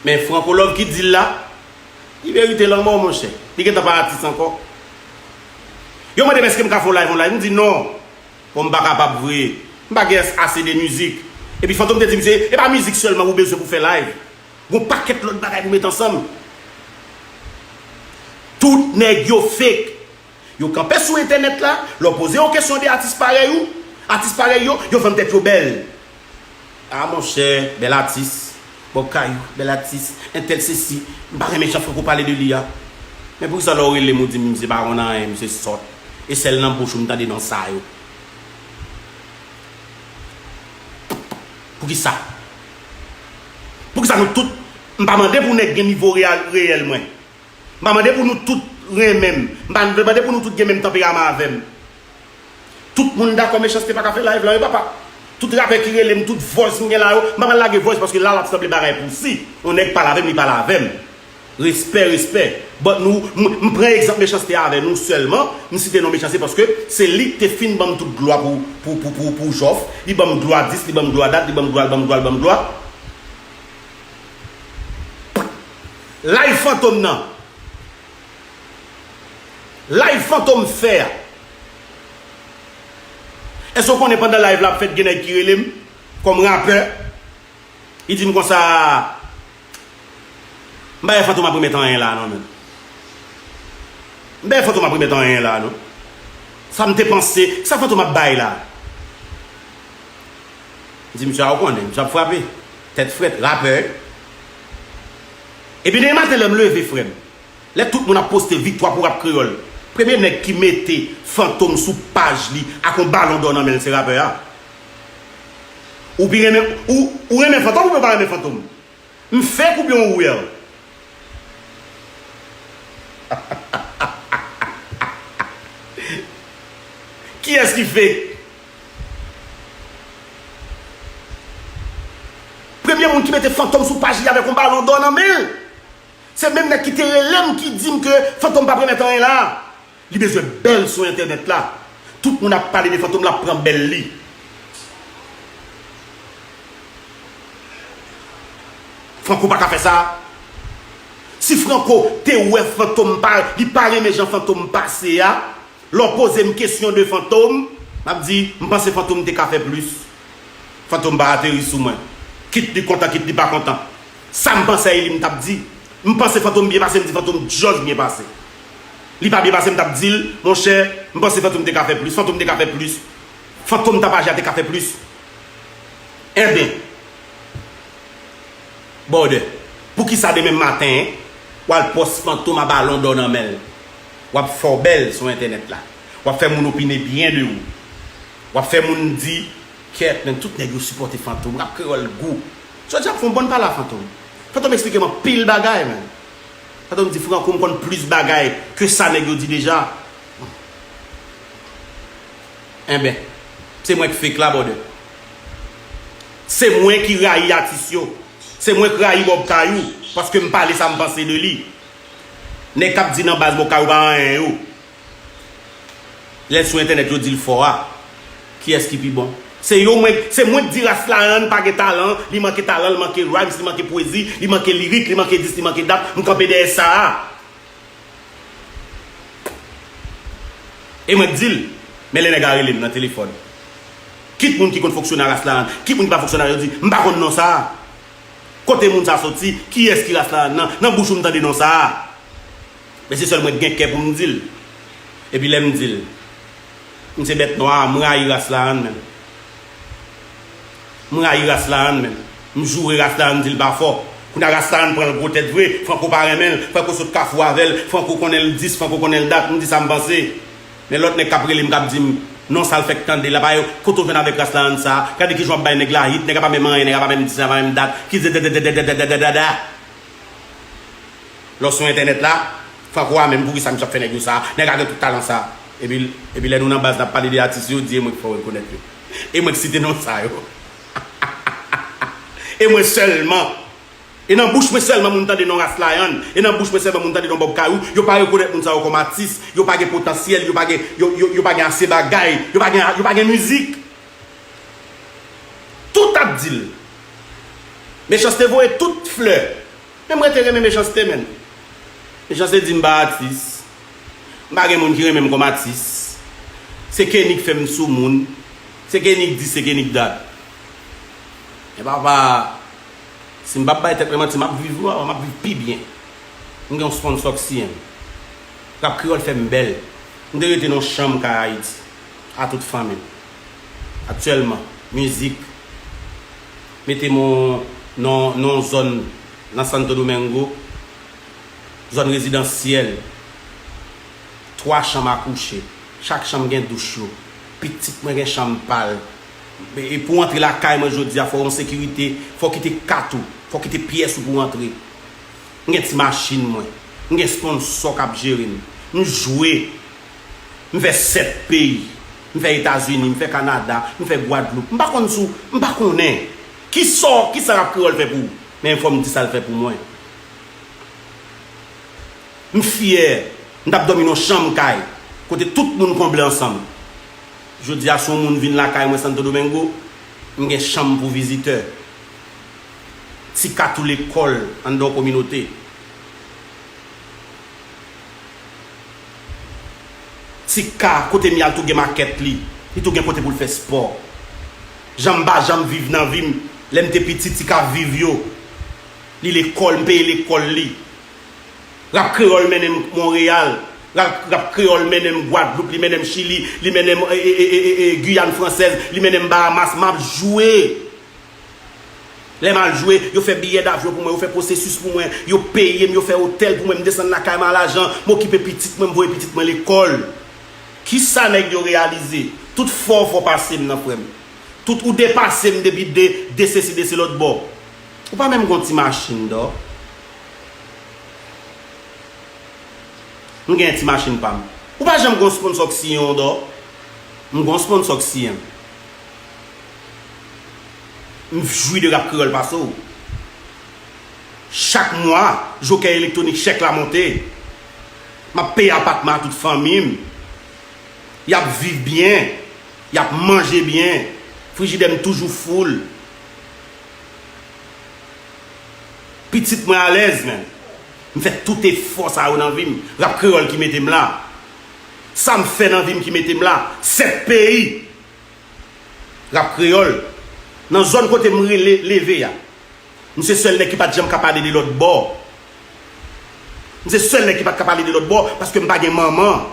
Men Franco Love ki di l la, li merite lanmò, monchè. Li gentan pa atis ankò. Yo mande m èske m ka fè yon live, yon live, m di non. Bon, m pa kapab vre. M pa gen ase de mizik. Epi Fantom te di misye, e pa mizik sèlman ou bezwen pou fè live. Gon pakèt lòt bagay pou met ansanm. Tout nèg yo fake. Yo kanpe sou entènèt la, lè w poze yo kesyon de atis parèy ou, atis parèy yo, yo vann tèt yo bèl. A monchè, bèl atis. Bòb Kayou, bèl atis. Entèl sesi. M pa renmen jan Franco pale de li a. Men poukisa lè w rele m ou di m misye pa konn anyen, misye sòt? E sèl nan bouch ou m tande non sa yo. Poukisa? Poukisa nou tout, m pa mande pou nèg gen nivo reyèl, reyèl mwen. M pa mande pou nou tout renmen m. M pa mande pou nou tout gen menm tanperaman avè m. Tout moun dakò Mechanste pa ka fè live la, wi papa. Tout rapè ki rele m, tout voice m gen la yo, m pa pral lage voice paske la l ap sanble bagay pousi. Yon nèg pale avè m, li pale avè m. Respè, respè. But nou, m, m pran egzanp Mechanste avè nou sèlman, m site non Mechanste paske se li ki te fin ban m tout glwa pou, pou, pou, pou, pou Jòf. Li ban m glwa dis, li ban m glwa dat, li ban m glwa, li ban m glwa, li ban m glwa. Live Fantom nan. Live Fantom fè a. Èske w konnen pandan live la ap fèt gen nèg ki rele m kòm rapè? Li di m konsa, m pa wè Fantom ap remèt anyen la non, menm. M pa wè Fantom ap remèt anyen la non. Sa m te panse, sa Fantom ap bay la? M di misye a, ou konnen, misye ap frape. Tèt frèt, rapè. Epi demen maten lè m leve, frè m, lè tout moun ap poste viktwa pou rap kreyòl, premye nèg ki mete Fantom sou paj li ak yon balon dò nan men l se rapè a. Ou pi renmen, ou, ou renmen Fantom oubyen ou pa renmen Fantom? M fake oubyen ou real? Kiyès ki fake? Premye moun ki mete Fantom sou paj li avèk yon balon dò nan men l, Se menm nèg ki te rele m ki di m ke Fantom p ap remèt anyen la. Li bezwen bèl sou entènèt la. Tout moun ap pale de Fantom, l ap pran bèl li. Franco pa ka fè sa. Si Franco te wè Fantom pa, li pa renmen jan Fantom pase a, lè w poze m kesyon de Fantom, m ap di, m panse Fantom te ka fè plis. Fantom pa ateri sou mwen. Kit li kontan, kit li pa kontan. Sa m panse a li, m t ap di. M panse Fantom byen pase, m di Fantom just byen pase. Li pa byen pase, m t ap di l, monchè, m panse Fantom te ka fè plis. Fantom te ka fè plis. Fantom Tapaja te ka fè plis. Enben, Bòdè, poukisa demen maten, w al pòs Fantom a balon dò nan men l? W ap fè w bèl sou entènèt la. W ap fè moun opine byen de ou. W ap fè moun di, kèt, men tout nèg yo sipòte Fantom. Rap kreyòl gou. Jodi a m fè yon bòn pale a Fantom. Fantom eksplike m anpil bagay, men. Fantom di, Franco, m konn plis bagay ke sa nèg yo di deja. Enben, se mwen k fake la, bòdè. Se mwen ki rayi atis yo. Se mwen k rayi Bob Kayou, paske m pale sa m panse de li. Nèg k ap di nan baz Bob Kayou pa anyen yo. Lè l sou entènèt yo di l fò a. Kiyès ki pi bon? Se yo mwen, se mwen k di Ras Layann pa gen talan, li manke talan, li manke rhymes, li manke pwezi, li manke lirik, li manke dis, li manke dat, m kanpe dèyè sa a. E mwen k di l, men lè nèg la rele m nan telefòn. Kit moun ki konn fonksyone a Ras Layann, kit moun ki pa fonksyone a, yo di, m pa konn non sa a. Kote moun sa soti? Kiyès ki Ras Layann nan? Nan bouch ou m tande non sa a. Men se sèl mwen k gen kè pou m di l. Epi lè m di l, m se bèt nwa, m rayi Ras Layann menm. M rayi Ras Layann menm. M joure Ras Layann, m di l pa fò. Kounye a Ras Layann pran l gwo tèt vre, Franco pa renmen l, Franco sot kafou avè l, Franco konnen l dis, Franco konnen l dat, m di sa m panse. Men lòt nèg k ap rele m, k ap di m, non sa l fèk tande, l ap aye, kote w jwenn avèk Ras Layann sa, gade kijan w ap bay nèg la hit, nèg la pa menm anyen, nèg la pa menm dis, la pa menm dat, ki dada. Lè w sou entènèt la, Franco a menm poukisa misye ap fè nèg yo sa, nèg la gen tout talan sa. Epi, epi lè nou nan baz n ap pale de atis yo, di e mwen k fè w rekonèt yo. E mwen k site non sa yo. E mwen sèlman. E nan bouch mwen sèlman moun tande non Ras Layann. E nan bouch mwen sèlman moun tande non Bob Kayou. Yo pa rekonèt moun sa yo kòm atis. Yo pa gen potansyèl. Yo pa gen, yo, yo, yo pa gen ase bagay. Yo pa gen, yo pa gen mizik. Tout ap di l. Mechanste voye tout flè. Men mwen te renmen Mechanste, menn. Mechanste di m pa atis. M pa gen moun ki renmen m kòm atis. Se Kenny k fè m sou moun. Se Kenny k di, se Kenny k dat. Men papa, si m p ap bay tèt mwen manti, m ap viv, m ap viv pi byen. M gen yon sponsò k siyen m. Rap kreyòl fè m bèl. M te rete nan yon chanm kay Ayiti. A tout fanmi m. Aktyèlman, mizik mete m nan, nan yon zòn nan Santo Domingo, zòn rezidansyèl, twa chanm a kouche. Chak chanm gen douch yo. Pitit mwen gen chanm pa l. E, e pou w antre lakay mwen jodi a, fò w an sekirite, fò w kite kat ou, fò w kite pyès ou pou w antre. M gen ti machin mwen. M gen sponsò k ap jere m. M jwe. M fè sèt peyi. M fè Etazini, m fè Kanada, m fè Gwadloup. M pa konn sou, m pa konnen. Ki sa, ki sa rap kreyòl fè pou ou? Men fò m di sa l fè pou mwen. M fyè. M t ap dòmi nan yon chanm kay, kote tout moun konble ansanm. Jodi a, si yon moun vin lakay mwen Santo Domingo, m gen chanm pou vizitè. Ti ka tou lekòl anndan yon kominote. Ti ka kote m ye a, l tou gen makèt li. Li tou gen kote pou l fè spò. Jan m pa janm viv nan vi m, lè m te piti, ti ka viv yo. Li lekòl, m peye lekòl li. Rap kreyòl mennen m Monreyal. Rap, rap kreyòl mennen m Gwadloup, li mennen m Chili, li mennen m, e, e, Giyàn Fransèz, li mennen m Bahamas. M ap jwe. Lè m al jwe, yo fè biyè davyon pou mwen, yo fè pwosesis pou mwen, yo peye m, yo fè otèl pou mwen, m desann lakay m a lajan, m okipe pitit mwen, m voye pitit mwen lekòl. Kisa nèg yo reyalize? Tout fò w fò pase m nan, frè m. Tout ou depase m depi de, de sesi, de se lòt bò. Ou pa menm gon ti machin, dò. M gen ti machin pa m. Ou pa janm gon sponsò k siyen w, dò. M gon sponsò k siyen m. M jwi de rap kreyòl pase w. Chak mwa, Jokèy Elektwonik, chèk la monte. M ap peye apatman a tout fanmi m. Y ap viv byen. Y ap manje byen. Frijidè m toujou full. Pitit mwen alèz, menn. M fè tout efò sa yo nan vi m. Rap kreyòl ki mete m la. Sa m fè nan vi m ki mete m la. Sèt peyi. Rap kreyòl. Nan zòn kote m rele, leve a. M se sèl nèg ki pa t janm ka pale de lòt bò. M se sèl nèg ki pa t ka pale de lòt bò, paske m pa gen manman.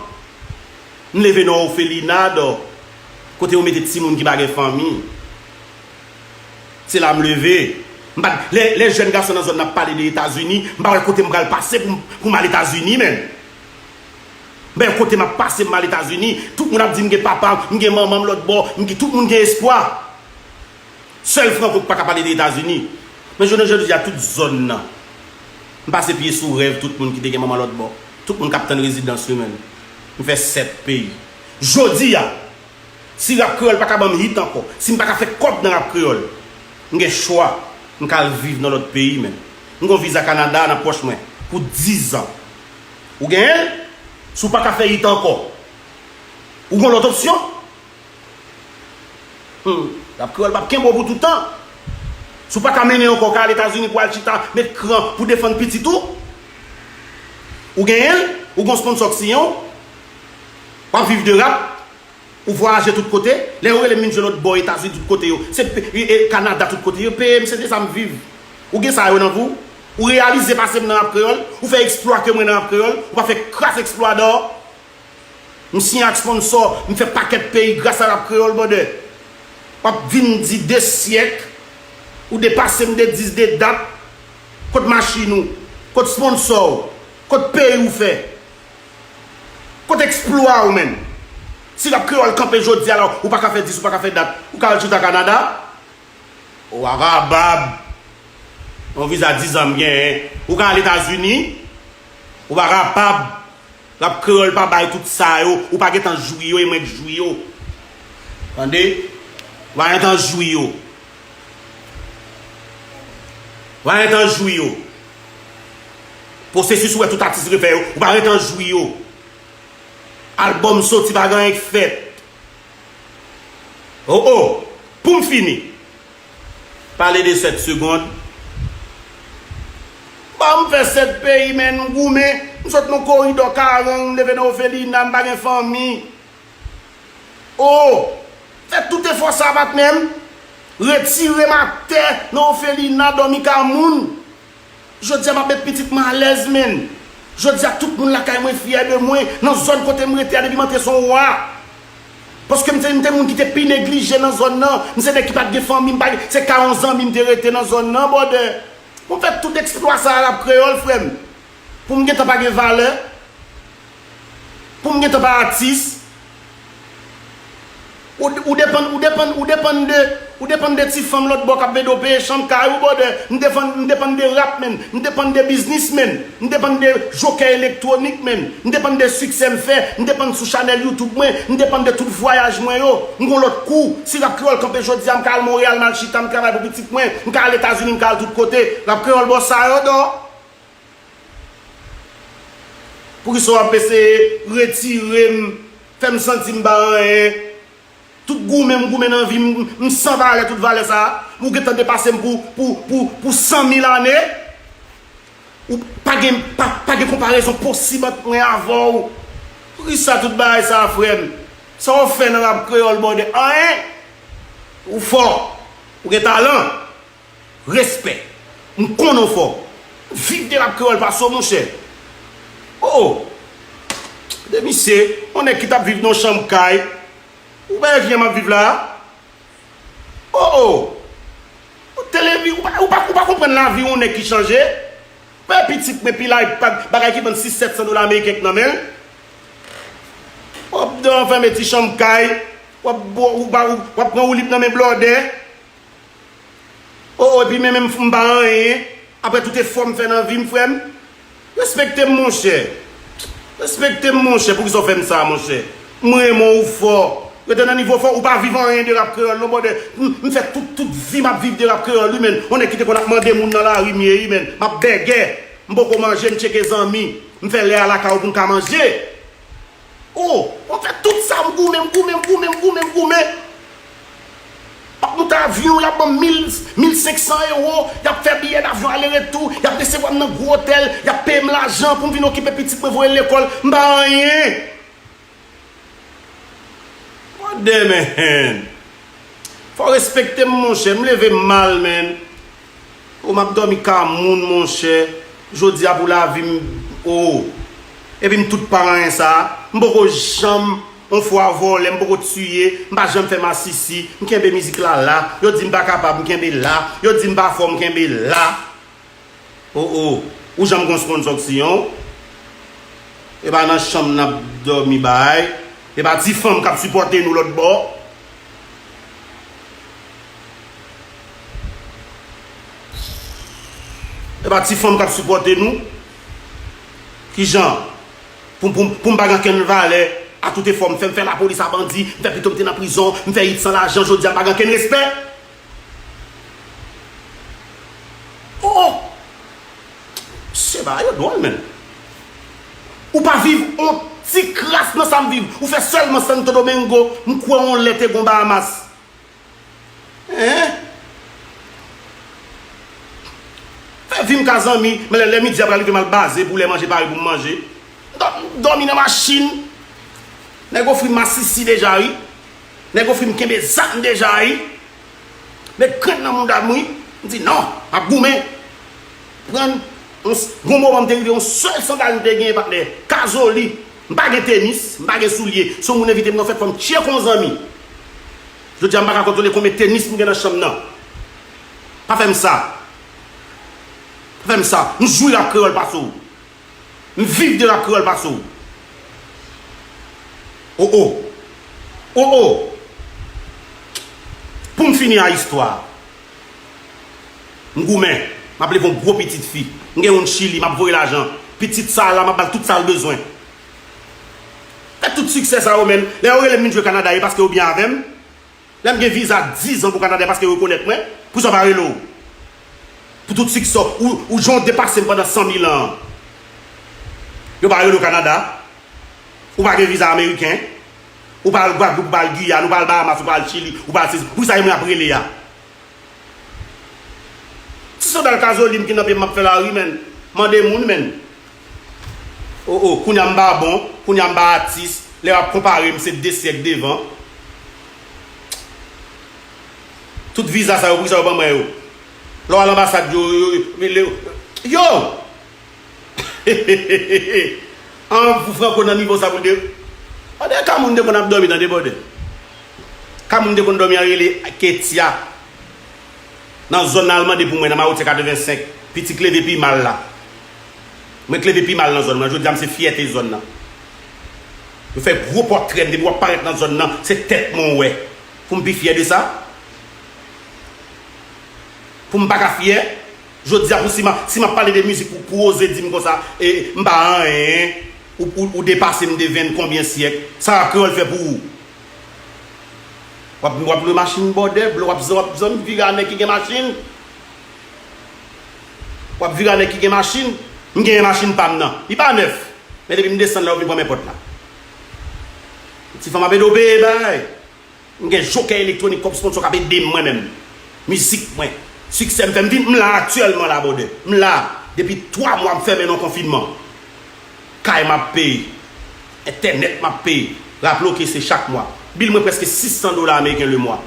M leve nan òfelina, dò, kote yo mete timoun ki pa gen fanmi. Se la m leve. M pa, lè, lè jèn gason nan zòn nan ap pale de Etazini, m pa wè kote m pral pase pou m, pou m al Etazini, menn. M pa wè kote m ap pase pou m al Etazini. Tout moun ap di m gen papa, m gen manman m lòt bò, m gen, tout moun gen espwa. Sèl Franco ki pa ka pale de Etazini. Men jounen jodi a, tout zòn nan, m pase pye sou rèv tout moun ki te gen manman lòt bò. Tout moun k ap tann rezidans yo, menn. M fè sèt peyi. Jodi a, si rap kreyòl pa ka ban m hit ankò, si m pa ka fè kòb nan rap kreyòl, m gen chwa, m ka al viv nan lòt peyi, menn. M gon viza Kanada nan pòch mwen pou diz an. Ou genyen l? Si w pa ka fè hit ankò, ou gon lòt opsyon? Hmm, rap kreyòl p ap kenbe w pou tout tan. Si w pa ka mennen ankò, w ka al Etazini pou al chita, met kran pou defann pitit ou. Ou genyen l, ou gon sponsò k siyen w. W ap viv de rap, ou vwayaje tout kote. Lè yo rele m vin jwe lòt bò Etazini tout kote yo, se pe-, e, e, Kanada tout kote yo peye m, se de sa m viv. Ou gen sa yo nan vi w? Ou reyalize pase m nan rap kreyòl? Ou fè eksplwa ke mwen nan rap kreyòl? Ou pa fè kras eksplwa dò? M siyen ak sponsò, m fè pakèt peyi gras a rap kreyòl, brother. W ap vin di de syèk, ou depase m de dis, de dat. Kot machin ou? Kot sponsò w? Kot peyi w fè? Kot eksplwa w, menn? Si rap kreyòl kanpe jodi a la, ou pa ka fè dis, ou pa ka fè dat, ou ka al chita Kanada? Ou pa kapab. Yon viza diz an m genyen. Ou ka al Etazini? Ou pa kapab. Rap kreyòl pa bay tout sa yo. Ou pa gentan jwi yo, e mwen k jwi yo. Tande? Ou pa gentan jwi yo. Ou pa gentan jwi yo. Pwosesis ou wè tout atis refè yo, ou pa gentan jwi yo. Albòm soti, pa gen anyen k fèt. Oh, oh. Pou m fini. Pale de sèt segonn. Bon, m fè sèt peyi, menn, m goumen. M sot nan koridò Karang, m leve nan òfelina, m pa gen fanmi. Oh! Fè tout efò sa, patnè m. Retire m atè nan òfelina, dòmi ka moun. Jodi a, m ap met pitit mwen alèz, menn. Jodi a, tout moun lakay mwen fyè de mwen. Nan zòn kote m rete a, depi m antre, se yon wa. Paske m te, m te moun ki te pi neglije nan zòn nan. M se nèg ki pa t gen fanmi, m pa gen, se ka yon zanmi m te rete nan zòn nan, brother. Pou m fè tout eksplwa sa a, rap kreyòl, frè m. Pou m gentan pa gen valè. Pou m gentan pa atis. Ou, ou depann, ou depann, ou depann de, ou depann de ti fanm lòt bò k ap mande w peye chanm kay ou, brother. M depann, m depann de rap, menn. M depann de biznis, menn. M depann de jokèy elektwonik, menn. M depann de siksè m fè. M depann sou chanèl YouTube mwen. M depann de tout vwayaj mwen yo. M gon lòt kou. Si rap kreyòl kanpe jodi a, m ka al Monreyal, m al chita, m travay pou pitit mwen. M ka al Etazini, m ka al tout kote. Rap kreyòl ba w sa yo, dò. Poukisa w ap eseye retire m, fè m santi m pa anyen? Tout goumen m goumen nan vi m, m san valè, tout valè sa a. Ou gentan depase m pou, pou, pou, pou san mil ane. Ou pa gen, pa, pa gen konparezon posib ant mwen avè w. Poukisa tout bagay sa a, frè m? Sa w fè nan rap kreyòl, brother? Anyen. Ou fò. Ou gen talan. Respè. M konnen w fò. Viv de rap kreyòl pase w, monchè. Oh, oh. De misye, yon nèg ki t ap viv nan yon chanm kay. Ou pa wè jan m ap viv la a? Oh, oh. Televi-, ou pa, ou pa, ou pa konprann lavi yon nèg ki chanje? Pè pitit mwen pi la, pa, bagay ki vann sis sèt san dola ameriken k nan men l. W ap dan fèmen ti chanm kay, w ap bo-, ou pa, ou, w ap pran woulib nan men blòdè. Oh, oh, epi men menm m pa anyen. Apre tout efò m fè nan vi m, frè m. Respekte m, monchè. Respekte m, monchè. Poukisa w fè m sa, monchè? M renmen w fò. Rete nan nivo fò, ou pa viv anyen de rap kreyòl non, brother. M, m fè tout, tout vi m ap viv de rap kreyòl, wi, men. On nèg ki te konn ap mande moun nan lari, m ye, wi, men. M ap bègè. M poko manje, m tcheke zanmi. M fè lè a lakay ou pou m ka manje. Oh, m fè tout sa, m goumen, m goumen, m goumen, m goumen, m goumen. M ap moute avyon, y ap ban m mil, mil senk san ewo, y ap fè biyè davyon ale retou, y ap resevwa m nan gwo otèl, y ap peye m lajan pou m vin okipe pitit mwen, voye l lekòl, m pa anyen. Brother, man. Fò w respekte m, monchè. M leve mal, man. O, m ap dòmi ka moun, monchè. Jodi a pou lavi m, o. Epi m tout pa anyen sa. M poko janm, on fwa vòlè, m poko tiye, m pa janm fè masisi. M kenbe mizik la la. Yo di m pa kapab, m kenbe la. Yo di m pa fò, m kenbe la. O, o, ou janm gon sponsò k siyen w? E pa nan chanm n ap dòmi bay. E pa ti fanm k ap sipòte nou lòt bò? E pa ti fanm k ap sipòte nou? Kijan? Pou, pou, pou m pa gen okenn valè a tout efò m fè, m fè lapolis a bandi, m fè pito m te nan prizon, m fè hit san lajan, jodi a m pa gen okenn respè? Oh! Mesye, bagay yo dwòl, menn. Ou pa viv on ti kras nan sa m viv. Ou fè sèlman Santo Domingo, m kwè on lè te gon Bahamas. Hein? Fè vi m ka zanmi, men lè, lè midi a pral rive, m al baze pou lè manje pare pou m manje. M dò-, m dòmi nan machin. Nèg ofri m masisi deja, wi. Nèg ofri m kenbe zam deja, wi. Met grenn nan mouda m, wi. M di, "Non, m ap goumen." Pran on s-, gon moman m te rive, on sèl sandal m te genyen, patnè. Kazoli. M pa gen tenis, m pa gen soulye. Si yon moun envite m nan fèt, fò m tcheke yon zanmi. Jodi a, m pa ka kontwole konbyen tenis m gen nan chanm nan. Pa fè m sa. Pa fè m sa. M jwi rap kreyòl pase w. M viv de rap kreyòl pase w. O, o. O, o. Pou m fini a istwa. M goumen. M ap leve yon gwo pitit fi. M gen youn Chili, m ap voye lajan. Pitit sa a la, m ap ba l tout sa l bezwen. Fè tout siksè sa yo, menn. Lè yo rele m vin jwe Kanada, e paske yo byen avè m. Lè m gen viza diz an pou Kanada, e paske yo rekonèt mwen. Poukisa yo pa rele w? Pou tout siksè w, ou, ou jan w depase m pandan san mil an. Yo pa rele w Kanada. Ou pa gen viza ameriken. Ou pa al Gwadloup, ou pa al Giyàn, ou pa al Bahamas, ou pa al Chili, ou pa al sezi. Poukisa se mwen y ap rele a? Ti sandal Kazoli m ki nan pye m, m ap fè lari, menn. Mande moun, menn. O, o, kounye a m pa bon, kounye a m pa atis. Lè w ap konpare m, se de syèk devan. Tout viza sa yo, poukisa yo ban mwen yo? Lè w al anbasad yo, yo, yo, yo, yo! An, pou Franco nan nivo sa pou l te. Bòdè, ka moun te konn ap dòmi, tande, bòdè. Ka moun te konn dòmi an rele Ketia. Nan zòn nan, al mande pou mwen, nan Mawotyè katrevensenk. Pitit k leve pi mal la. Mwen k leve pi mal nan zòn nan. Jodi a, m se fyète zòn nan. Yo fè gwo pòtrè m, depi w ap parèt nan zòn nan, se tèt mwen w wè. Pou m pi fyè de sa? Pou m pa ka fyè? Jodi a, pou si m ap, si m ap pale de mizik, pou, pou oze di m konsa, e, m pa anyen, ou, ou, ou depase m de ven konbyen syèk, sa rap kreyòl fè pou ou? W ap, w ap lwe machin bòdè, w ap, w ap zanmi vire a nèg ki gen machin. W ap vire a nèg ki gen machin. M genyen machin pa m nan. Li pa nèf. Men depi m desann la, yo vin pran men pòt la. Ti fanm ap ede w peye bagay. M gen Jokè Elektwonik kòm sponsò k ap ede m mwen menm. Mizik mwen. Siksè m fè m vin, m la aktyèlman la, bòdè. M la. Depi twa mwa m fèmen nan konfinman. Kay m ap peye. Entènèt m ap peye. Raploke se chak mwa. Bil mwen prèske sis san dola ameriken lemwa.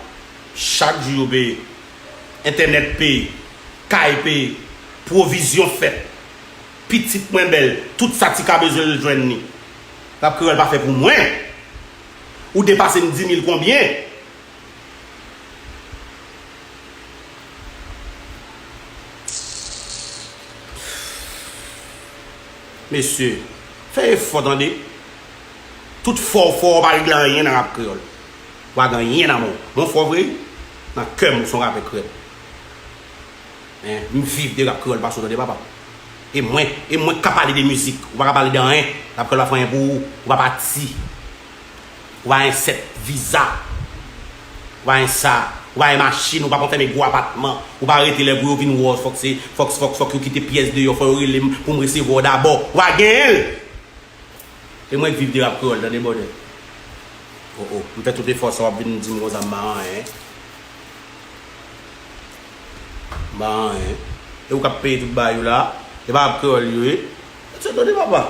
Chak jou yo peye. Entènèt peye. Kay peye. Pwovizyon fèt. Pitit mwen bèl. Tout sa Tika bezwen l jwenn li. Rap kreyòl pa fè pou mwen. Ou depase m di mil konbyen? Mesye, fè efò tande. Tout fò w fò, w pa regle anyen nan rap kreyòl. W pa gen anyen nan men w. Men w fò vre, nan kè m ou se yon rapè krèd. Hein, m viv de rap kreyòl pase w tande papa. E mwen, e mwen k ka pale de mizik, ou pa ka pale de anyen. Rap kreyòl pa fè anyen pou ou, ou pa pati. Ou pa gen sèt viza. Ou pa gen sa. Ou pa gen machin, ou pa konn fèmen gwo apatman. Ou pa rete lè pou yo vin wè w, fòk se, fòk, fòk, fòk yo kite pyès deyò, fò yo rele m pou m resevwa w dabò. Ou pa genyen l! E mwen k viv de rap kreyòl, tande bòdè. O, o, m fè tout efò sa, w ap vin di m konsa m pa anyen. M pa anyen. E ou k ap peye tout bagay yo la. E pa rap kreyòl yo ye. Se tande papa.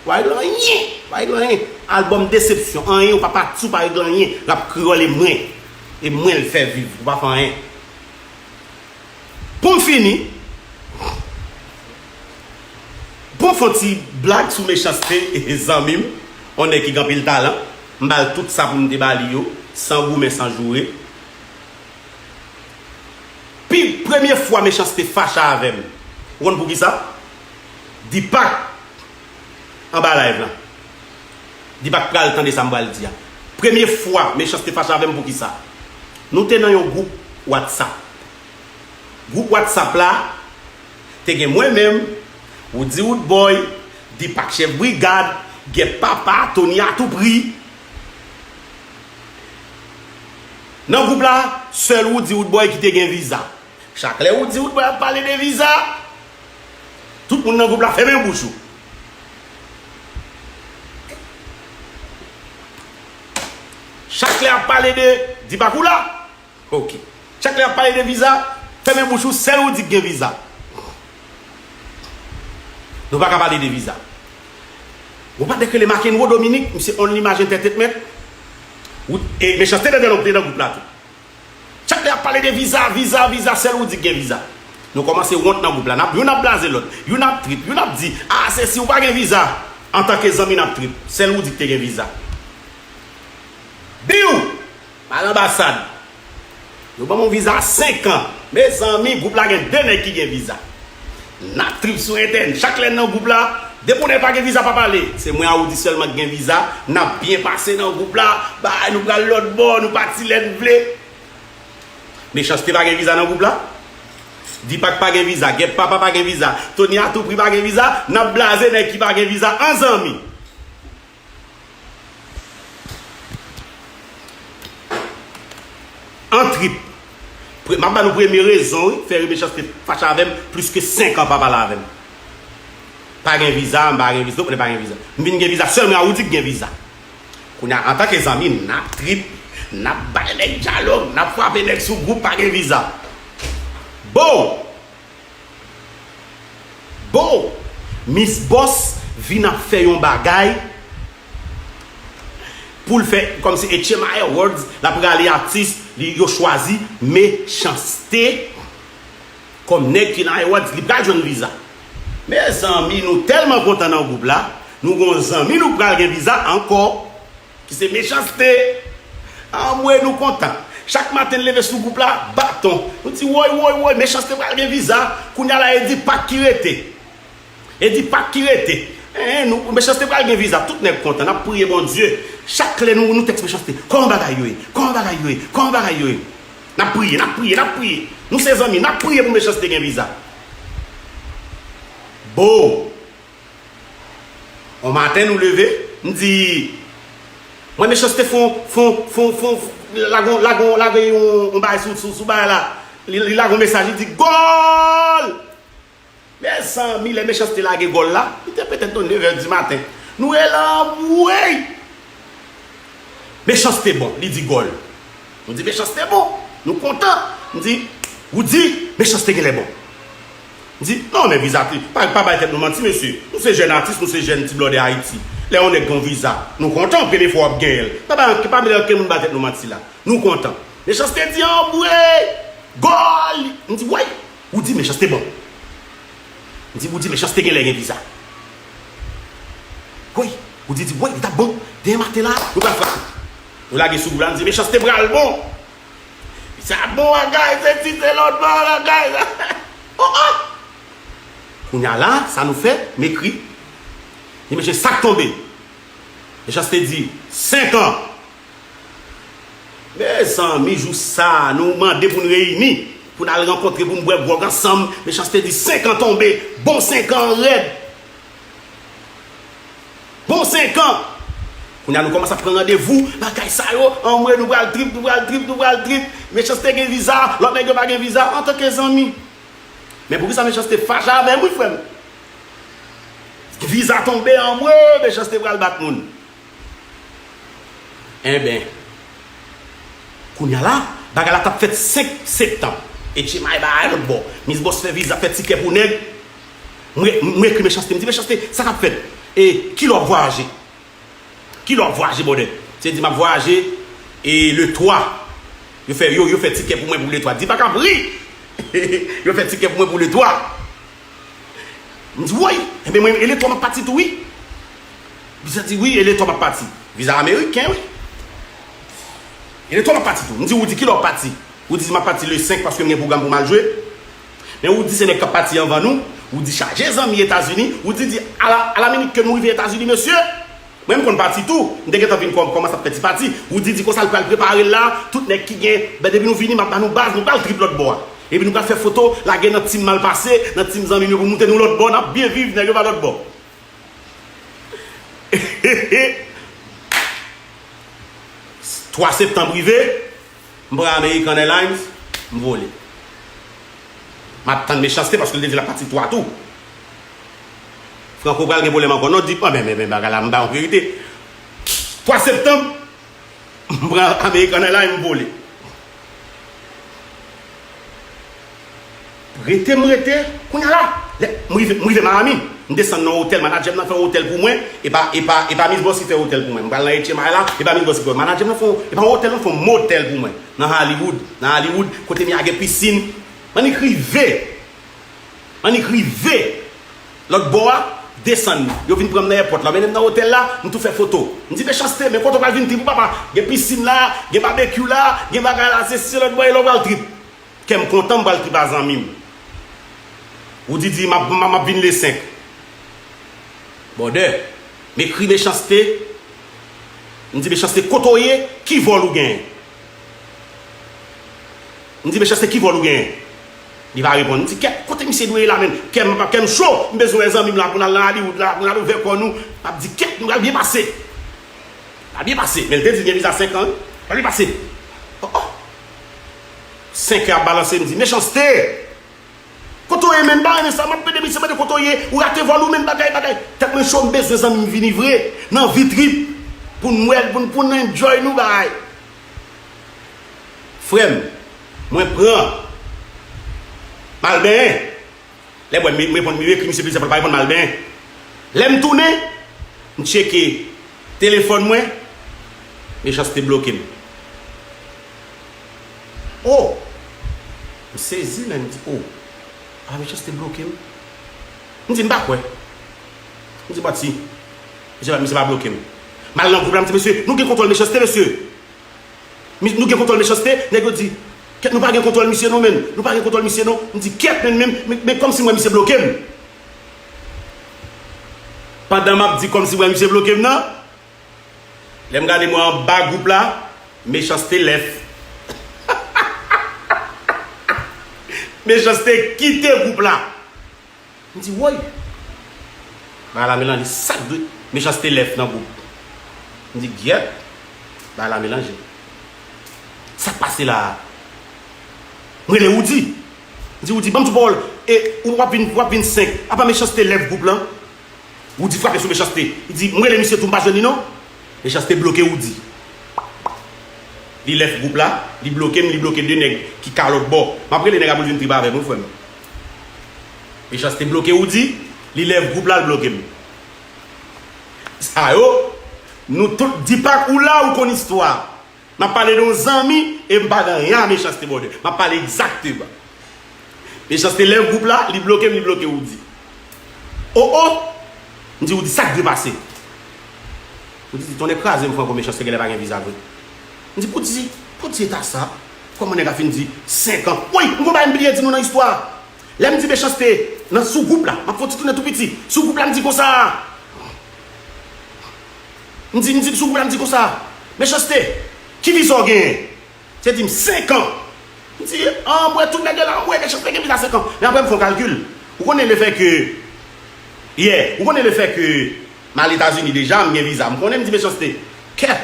W pa regle anyen. W pa regle anyen. Albòm desepsyon. Anyen, ou pa pati, ou pa regle anyen. Rap kreyòl e mwen. E mwen l fè viv. Ou pa fè anyen. Pou m fini, pou m fè yon ti blag sou Mechanste, zanmi m, yon nèg ki gen anpil talan, m ba l tout sa pou m te ba li yo, san goumen, san joure. Pi premye fwa Mechanste fache avè m, ou konn poukisa? Deepak anba live lan. Deepak pral tande sa m pral di a. Premye fwa Mechanste fache avè m poukisa? Nou te nan yon gwoup WhatsApp. Gwoup WhatsApp la, te gen mwen menm, Woody Woodboy, Deepak Chèf Brigad, Gèp Papa, Tony Atoupri. Nan gwoup la, sèl Woody Woodboy ki te gen viza. Chak lè Woody Woodboy ap pale de viza, tout moun nan gwoup la fèmen bouch ou. Chak lè ap pale de Deepak ou la, Ok. Chak lè y ap pale de viza, fèmen bouch ou, sèl ou di k gen viza. Nou pa ka pale de viza. Gon patnè k rele Makenwo Dominique, misye Only Image Entertainment. Ou, e Mechanste te nan, te nan gwoup la tou. Chak lè y ap pale de viza, viza, viza, sèl ou di k gen viza. Nou kòmanse wont nan gwoup la. N ap, youn ap blaze lòt, youn ap trip, youn ap di, a, se si ou pa gen viza, antanke zanmi n ap trip. Sèl ou di k te gen viza. Biw! Al anbasad. Yo ban m yon viza senk an. Mezanmi, gwoup la gen de nèg ki gen viza. N ap trip sou entènèt. Chak lè n nan gwoup la, depi yon nèg pa gen viza, pa pale. Se mwen a Woody sèlman ki gen viza. N ap byen pase nan gwoup la. Bay, nou pral lòt bò, nou pati lè n vle. Mechanste pa gen viza nan gwoup la. Deepak pa gen viza. Gèp Papa pa gen viza. Tony Atoupri pa gen viza. N ap blaze nèg ki pa gen viza an zanmi. An trip. Pre-, m ap ba nou premye rezon, wi, fè Mechanste fache avè m, plis ke senk an pa pale avè m. Pa gen viza, m pa gen viza, tout moun pa gen viza. M vin gen viza, sèlman a Woody k gen viza. Kounye a, antanke zanmi, n ap trip, n ap bay nèg dyalòg, n ap frape nèg sou gwoup, pa gen viza. Bon! Bon, Miss Boss vin ap fè yon bagay pou l fè kòmsi H M I Awards, l ap rale atis li, yo chwazi Mechanste kòm nèg ki nan Awards, li pral jwenn viza. Mezanmi, nou tèlman kontan nan gwoup la, nou gon zanmi nou pral gen viza ankò. Ki se Mechanste. Anmwe, nou kontan. Chak maten n leve sou gwoup la, baton. Nou di, woy, woy, woy, Mechanste pral gen viza. Kounye a la, e Deepak ki rete. E Deepak ki rete. Hein, nou, Mechanste pral gen viza. Tout nèg kontan. N ap priye Bondye. Chak lè nou, nou tèks Mechanste. Kòman bagay yo ye? Kòman bagay yo ye? Kòman bagay yo ye? N ap priye, n ap priye, n ap priye. Nou se zanmi, n ap priye pou Mechanste gen viza. Bon. On maten nou leve, m di, mwen Mechanste fon, fon, fon, fon, lagon, lagon, lage yon, yon bagay sou, sou, sou bagay la. Li, li lage yon mesaj, li di, gòl! Mezanmi, lè Mechanste lage gòl la, li te petèt nan nevè di maten. Nou rele anmwey! Mechanste bon, li di gòl. Nou di Mechanste bon, nou kontan. M di, Woody, Mechanste genlè bon. M di, non, men viza, pa, pa bay tèt nou manti, mesye. Nou se jèn atis, nou se jèn ti blòdè Ayiti. Lè yon nèg gen yon viza, nou kontan, premye fwa w ap genyen l. Pa bay, pa bay okenn moun bay tèt nou manti la. Nou kontan. Mechanste di, anmwey, gòl! M di, woy! Woody, Mechanste bon. M di, Woody, Mechanste genlè gen viza. Woy, Woody di, woy, li t ap bon. Demen maten la, nou pral frape. Nou lage sou gwoup la, nou di, Mechanste pral bon. Sa bon, bagay, se ti, se lòt bò, bagay. Oh, oh! Kounye a la, sa nou fè, m ekri. Di, mesye, sa k tonbe? Mechanste di, senk an. Mezanmi, jou sa a, nou mande pou n reyini, pou n al rankontre, pou n bwè gwòg ansanm. Mechanste di, senk an tonbe, bon senk an rèd. Bon senk an. Kounye a nou kòmanse ap pran randevou, bagay sa yo, anmwe nou pral trip, nou pral trip, nou pral trip. Mechanste gen viza, lòt nèg yo pa gen viza, antanke zanmi. Men poukisa Mechanste fache avè m, wi, frè m? Viza tonbe, anmwe, Mechanste pral bat moun. Enben, kounye a la, bagay la t ap fèt senk septanm. H M I bagay lòt bò. Miss Boss fè viza, fè tikè pou nèg. Mwen, mwen ekri Mechanste, m di, Mechanste, sa k ap fèt? E kilè w ap vwayaje? Kilè w ap vwayaje, brother? Se di, m ap vwayaje, e le twa. Yo fè, yo, yo fè tikè pou mwen pou le twa. Di pa k ap ri! Yo fè tikè pou mwen pou le twa. M di, woy! Enben, mwen, e le twa m ap pati tou, wi. Viza di, wi, e le twa m ap pati. Viza ameriken, wi. E le twa m ap pati tou. M di, ou di, kilè w ap pati? Ou di, m ap pati le senk paske m gen pwogram pou m al jwe. Men ou di, se nèg k ap pati anvan nou. Ou di, chaje zanmi Etazini. Ou di, di, a la, a la minit ke nou rive Etazini, mesye. Mwen, m konn pati tou. M te gentan vin kò-, kòmanse ap fè ti pati. Ou di, di konsa, l pral prepare l la. Tout nèg ki gen, ben, depi nou vini, m ap ba nou baz, nou pral trip lòt bò a. Epi nou pral fè foto, lage nan tim Malpase, nan tim zanmi nou, pou moute nou lòt bò, n ap byen viv, nèg yo pa lòt bò. Twa septanm rive, m pran American Airlines, m vole. M ap tann Mechanste paske l te di l ap pati twa tou. Franco pral gen pwoblèm ankò, non, di, men, men, men, bagay la, m ba yon verite. Twa septanm, m pran American Airlines, m vole. Rete, m rete. Kounye a la, lè m rive, m rive Miami, m desann nan otèl, manadjè m nan fè yon otèl pou mwen, e pa, e pa, e pa Miss Boss ki fè otèl pou mwen. M pral nan H M I la, e pa Miss Boss ki fè. Manadjè m nan fè yon, e pa yon otèl, nan fè yon motèl pou mwen. Nan Hollywood, nan Hollywood, kote m ye a gen pisin. M annik rive. M annik rive. Lòt bò a, desann. Yo vin pran m nan èpòt la, mennen m nan otèl la, m tou fè foto. M di, Mechanste, men kote w pral vin trip ou papa? Gen pisin la, gen babekyou la, gen bagay la, se, se lòt bò e lè w pral trip. Kè m kontan, m pral trip a zanmi m. Ou di, di, m ap, m ap, m ap vin le senk. Brother, m ekri Mechanste. M di, Mechanste, kote w ye? Ki vòl ou genyen? M di, Mechanste, ki vòl ou genyen? Li pa reponn. M di, kèt, kote misye dwe ye la menm? Kè m, kè m cho, m bezwen wè zanmi m la pou n al nan Hollywood la, pou n al ouvè kò nou. M ap di, kèt, nou pral byen pase. Pral byen pase. Men l te di l gen viza senk an, wi. Pral byen pase. Oh, oh. Senk è ap balanse, m di, Mechanste! Kote w ye, menm? M pa renmen sa, m ap pede misye mande kote w ye, ou rate vòl ou menm, bagay, bagay. Tèt mwen cho, m bezwen zanmi m vini vre, nan vi trip, pou n wè l, pou n, pou n enjoy nou, bagay. Frè m, mwen pran, m al benyen. Lè m wè m, m reponn, m ekri misye plizyè fwa, l pa reponn, m al benyen. Lè m tounen, m tcheke telefòn mwen, Mechanste bloke m. Oh! M sezi, men m di, oh! A, Mechanste bloke m. M di, m pa kwè. M di, pati. Misye pa, misye pa bloke m. M al nan gwoup la, m di, mesye, nou gen kontwòl Mechanste, mesye. Mi-, nou gen kontwòl Mechanste, nèg yo di, kèt, nou pa gen kontwòl misye non, menn. Nou pa gen kontwòl misye non. M di, kèt, menn, men, men, men kòmsi m wè misye bloke m. Pandan m ap di kòmsi m wè misye bloke m nan, lè m gade mwen anba gwoup la, Mechanste lèf. Mechanste kite gwoup la. M di, woy! Bagay la melanje, sa k dwe? Mechanste lèf nan gwoup. M di, gyèt! Bagay la melanje. Sa k pase la a? M rele Woody. M di, Woody, ban m ti pawòl. E ou w ap vin, w ap vin senk. Apa Mechanste lèf gwoup lan? Woody frape sou Mechanste. Li di, m rele misye tou, m pa jwenn li non. Mechanste bloke Woody. Li lèf gwoup la, li bloke m, li bloke de nèg ki ka lòt bò. M ap rele nèg la pou l vin trip avè m, wi, frè m. Mechanste bloke Woody, li lèf gwoup la, l bloke m. Sa yo, nou tout, Deepak ou la, ou konn istwa. M ap pale de yon zanmi, e m pa gen anyen a Mechanste, brother. M ap pale egzakteman. Mechanste lèv gwoup la, li bloke m, li bloke Woody. O, o! M di Woody, sa k dwe pase? Woody di, tonnè kraze m, Franco, Mechanste genlè pa gen viza vre. M di, poudi, poudi eta sa? Kòman nèg la fin di senk an? Woy, m gon bagay m bliye di nou nan istwa. Lè m di Mechanste nan sou gwoup la, m ap fè yon ti tounen tou piti. Sou gwoup la, m di konsa. M di, m di, sou gwoup la, m di konsa. Mechanste, ki viza w genyen? Se di m senk an. M di, an, m wè tout nèg yo la, m wè Mechanste gen viza senk an. Men apre m fè yon kalkil. Ou konnen lefètke, yeah, ou konnen lefètke m al Etazini deja, m gen viza. M konnen, m di Mechanste, Kèt!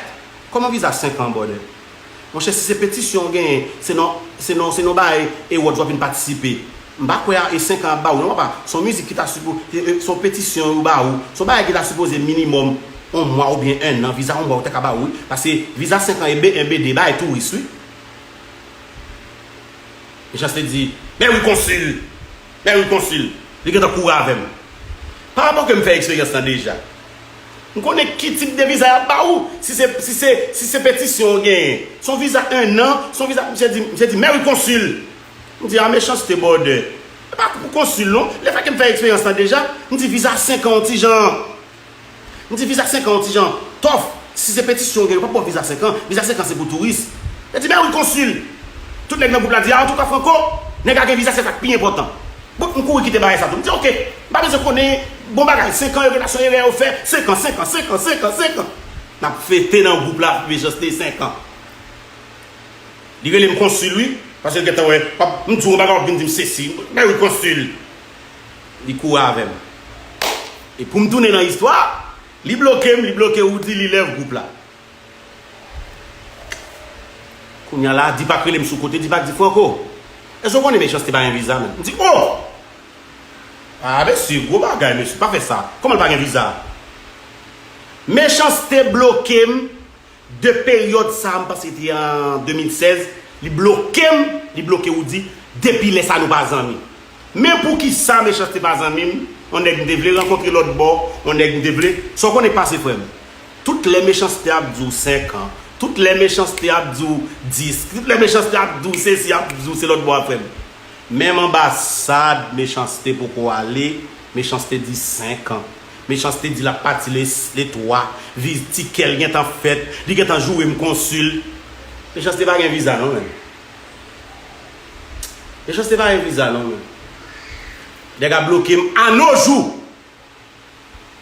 Kòman viza senk an, brother? Monchè, si se petisyon w genyen, se nan, se nan, se nan bagay e wòt w ap vin patisipe. M pa kwè a, e senk an ap ba w, non, papa. Se yon mizik ki ta sipo, e, e, se yon petisyon yo ba w. Se yon bagay ki ta sipoze minimòm yon mwa oubyen en an. Viza yon mwa yo ta ka ba w, wi. Paske viza senk an e B en, B de, bagay touris, wi. Mechanste di, "Mèwi konsil! Mèwi konsil!" Li gentan kouri avè m. Pa rapò ke m fè eksperyans lan deja. M konnen ki tip de viza y ap ba ou. Si se, si se, si se petisyon w genyen. Se yon viza en an, se yon viza, misye di, misye di, "Mèwi konsil!" M di, "A, Mechanste, brother. E pa pou konsil, non. Lefètke m fè eksperyans lan deja," m di, "viza senk an, yon ti jan." M di, "Viza senk an, yon ti jan tòf. Si se petisyon w gen, yo p ap ba w viza senk an. Viza senk an, se pou touris." Yo di, "Mèwi konsil!" Tout nèg nan gwoup la di, "A, antouka, Franco, nèg la gen viza, se sa k pi enpòtan." Bon, m kouri kite bagay sa tou. M di, "Oke, m pa bezwen konnen, bon bagay, senk an, yo gen la, se yon erè yo fè. Senk an, senk an, senk an, senk an, senk an." N ap fete nan gwoup la, Mechanste, senk an. Li rele m konsil, wi, paske l gentan wè, m ap, m di w yon bagay, w ap vin di m sesi. Mèwi konsil. Li kouri avè m. E pou m tounen nan istwa, li bloke m, li bloke Woody, li lève gwoup la. Kounye a la, Deepak rele m sou kote, Deepak di, "Franco, èske w konnen Mechanste pa gen viza, menm?" M di, "O! A, mesye, gwo bagay, mesye, pa fè sa. Kòman l pa gen viza?" Mechanste bloke m de peryòd sa, m panse se te an de mil sèz, li bloke m, li bloke Woody, depi lè sa nou pa zanmi. Men poukisa Mechanste pa zanmi m, yon nèg m te vle rankontre lòt bò, yon nèg m te vle, sa w konnen k pase, frè m? Tout lè Mechanste ap di w senk an, tout lè Mechanste ap di w dis, tout lè Mechanste ap di w sesi, ap di w se lòt bò a, frè m. Menm anbasad, Mechanste poko ale, Mechanste di senk an. Mechanste di l ap pati le, le twa, viz tikè l gentan fèt, li gentan joure m konsil. Mechanste pa gen viza non, menm. Mechanste pa gen viza non, menm. Nèg ap bloke m a no jou.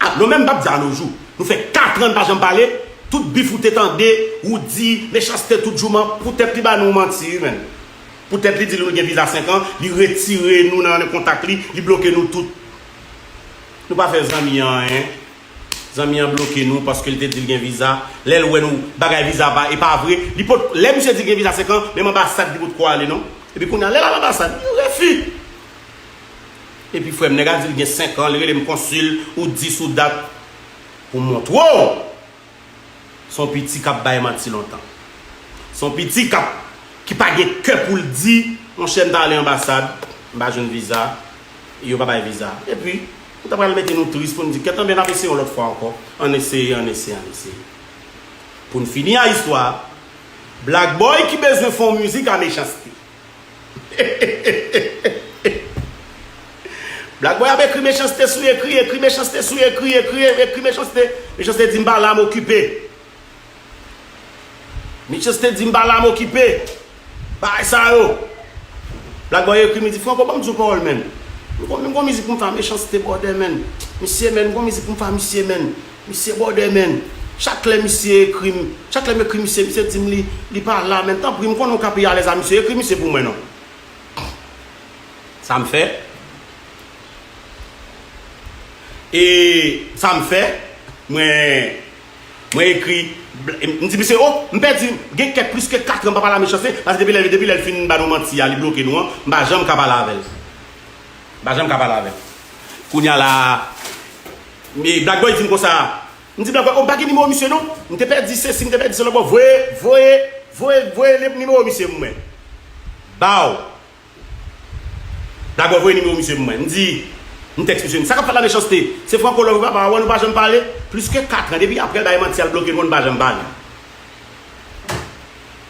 A, nou menm, m p ap di a no jou. Nou fè kat an n pa janm pale. Tout bif ou te tande, Woody, Mechanste, tout jouman, poutèt li ba nou manti, wi, menn. Poutèt li di nou gen viza senk an, li retire nou nan kontak li, li bloke nou tout. Nou pa fè zanmi an anyen. Zanmi an bloke nou paske l te di l gen viza. Lè l wè nou bagay viza pa, e pa vre. Li pot, lè misye di l gen viza senk an, menm anbasad li potko ale non. Epi kounye a, lè l al anbasad, li refi. Epi frè m, nèg la di l gen senk an, li rele m konsil, ou dis ou dat, pou m montre w. Se yon piti k ap bay manti lontan. Se yon piti k ap, ki pa gen kè pou l di, monchè, m t ale anbasad, m pa jwenn viza, yo pa bay viza. Epi, nou ta pral mete nou tris pou n di, kèt anben, n ap eseye yon lòt fwa ankò. Ann eseye, ann eseye, ann eseye. Pou n fini a istwa a, Black Boy ki bezwen fè yon mizik a Mechanste. Black Boy ap ekri Mechanste sou ekri, ekri Mechanste sou ekri, ekri, ekri Mechanste. Mechanste di m pa la, m okipe. Mechanste di m pa la, m okipe. Bagay sa yo. Black Boy ekri m, li di, Franco, ban m di w pawòl, menn. M gon, m gon mizik pou m fè a Mechanste, brother, menn. Misye, menn, m gon mizik pou m fè a misye, menn. Misye bòdè, menn. Chak lè misye ekri m, chak lè m ekri misye, misye di m li, li pa la, menn. Tanpri, m konnen w ka pi alèz a misye. Ekri misye pou mwen non. Sa m fè. E sa m fè, mwen, mwen ekri, m di misye, o, m pèdi, gen kèk plis ke kat an m pa pale a Mechanste, paske depi lè, depi lè l fin ba nou manti a, li bloke nou an, m pa janm ka pale avè l. M pa janm ka pale avè l. Kounye a la, Black Boy di m konsa, m di Black Boy, o, m pa gen nimewo misye non. M te pèdi sesi, m te pèdi sela, bon, voye, voye, voye, voye nimewo misye pou mwen. Baw. Black Boy voye nimewo misye pou mwen. M di, m tèks misye, m di, sa k ap fèt la Mechanste? Se Franco Love, papa, wè nou pa janm pale. Plis ke kat an, depi apre l bay manti a, l bloke nou, nou pa janm pale.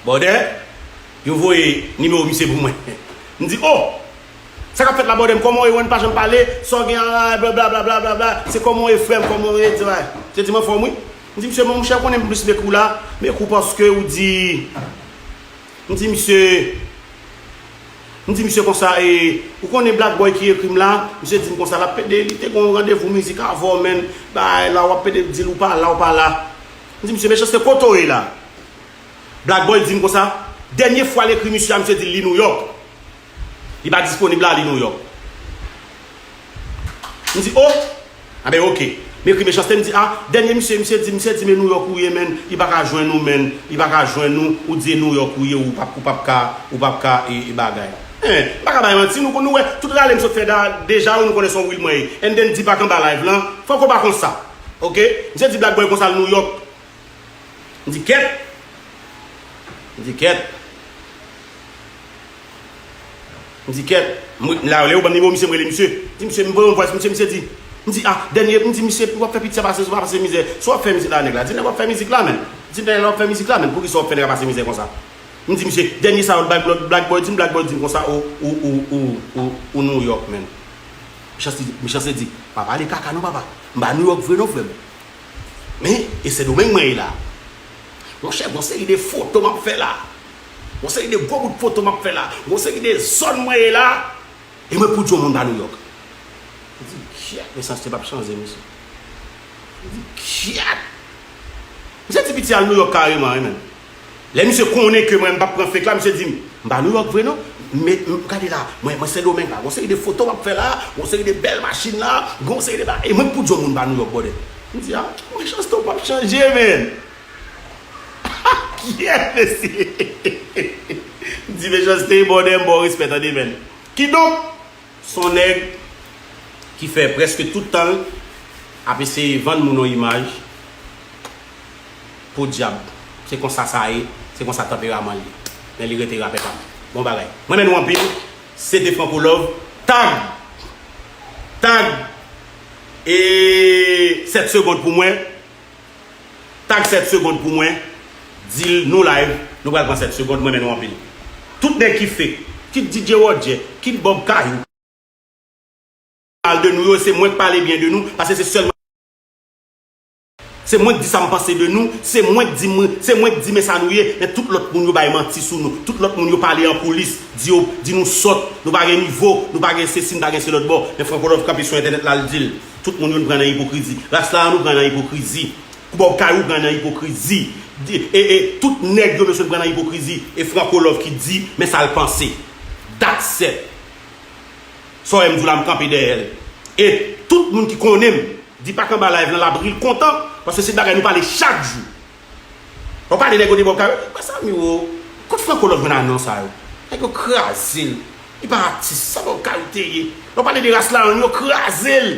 Bòdè, yo voye nimewo misye pou mwen. M di, o! Sa k ap fèt la, bòdè m? Kòman w ye? Wè n pa janm pale, sa w gen a, blablabla, blablabla. Se kòman w ye, frè m, kòman w ye? Di, wè. Misye di m anfòm, wi. M di, misye, monchè, ou konnen m plis mekri w la, mekri w paske ou di, m di, misye, m di, misye konsa, e, ou konnen Black Boy ki ekri m la, misye di m konsa, l ap pede, li te gen yon randevou mizik avè w, menn, bay la, w ap pede di l ou pa la, ou pa la. M di, misye, Mechanste, kote w ye la? Black Boy di m konsa, dènye fwa l ekri misye a, misye di l li Nouyòk. Li pa disponib la, li Nouyòk. M di, o! Anben, oke. M ekri Mechanste, m di, ah, dènye misye, misye di, misye di, men Nouyòk ou ye, menn, li pa ka jwenn ou, menn, li pa ka jwenn ou, ou di e Nouyòk ou ye, ou p ap, ou p ap ka, ou p ap ka, e, e bagay. Hein, m pa ka bay manti, nou, nou wè, tout rale m sot fè da, deja, nou konnen se yon real mwen ye. And then, di pa k anba live lan, Franco pa konsa, ok? Misye di Black Boy konsa l Nouyòk. M di, kèt. M di, kèt. M di, kèt. M, la, lè yo ban m nimewo misye, m rele misye. M di, misye, m voye yon vwès, misye, misye di. M di, ah, dènye, m di, misye, w ap fè piti a pase, w ap pase mizè. Sa w ap fè mizik la, nèg la? Di nèg w ap fè mizik la, menn. Di nèg la w ap fè mizik la, menn. Poukisa w ap fè nèg la pase mizè konsa? M di, misye, dènye sa, Black Boy, Black Boy di m, Black Boy di m konsa, ou, ou, ou Nouyòk, menn. Mechanste, Mechanste di, pa pale kaka non, papa. M pa Nouyòk vre non, frè m. Men, e Sendomeng mwen ye la. Monchè, gon seri de foto m ap fè la. Gon seri de gwo bout foto m ap fè la. Gon seri de zòn mwen ye la. E mwen pou di yon moun pa Nouyòk. M di, kyèt, Mechanste p ap chanje, mesye. M di, kyèt. Misye di piti al Nouyòk kareman, wi, menn. Lè misye konnen ke mwen, m p ap pran fake la, misye di m, m pa Nouyòk vre non. Men, m, gade la, mwen, mwen Sendomeng la. Gon seri de foto m ap fè la, gon seri de bèl machin la, gon seri de ba-, e mwen pou di yon moun pa Nouyòk, brother. M di, ah, Mechanste ou p ap chanje, menn. Kiyès, mesye? M di, Mechanste, brother, m ba w respè, tande, menn. Kidonk, se yon nèg ki fè prèske tout tan l ap eseye vann moun yon imaj. Podyab, se konsa sa ye, se konsa tanperaman l ye. Men li rete rapè pa m. Bon bagay. Mwen renmen nou anpil. Se te Franco Love. Tag! Tag! E sèt segonn pou mwen. Tag sèt segonn pou mwen. Di l nou live. Nou pral pran sèt segonn. Mwen renmen nou anpil. Tout nèg ki fake, kit D J Roger, kit Bob Kayou. Mal de nou yo, se mwen k pale byen de nou, paske se sèlman, se mwen k di sa m panse de nou, se mwen k di mwen, se mwen k di men sa nou ye, men tout lòt moun yo bay manti sou nou, tout lòt moun yo pale an koulis, di yo, di nou sòt, nou pa gen nivo, nou pa gen sesi, nou pa gen se lòt bò, men Franco Love kanpe sou entènèt la, l di l, tout moun yo n pran nan ipokrizi, ras la nou pran nan ipokrizi, Bob Kayou pran nan ipokrizi, di, e, e, tout nèg yo mesye n pran nan ipokrizi, e Franco Love ki di, men sa l panse. That's it. Sa w wè m di w la, m kanpe dèyè l. E tout moun ki konnen m, di pa k anba live lan, l ap ri, l kontan, paske se bagay nou pale chak jou. Lè w pale nèg yo de Bob Kayou, mezanmi wo, kot Franco Love jwenn a non sa yo? Nèg yo kraze l. Li pa atis, sa Bob Kayou te ye? Lè w pale de ras la, yo kraze l.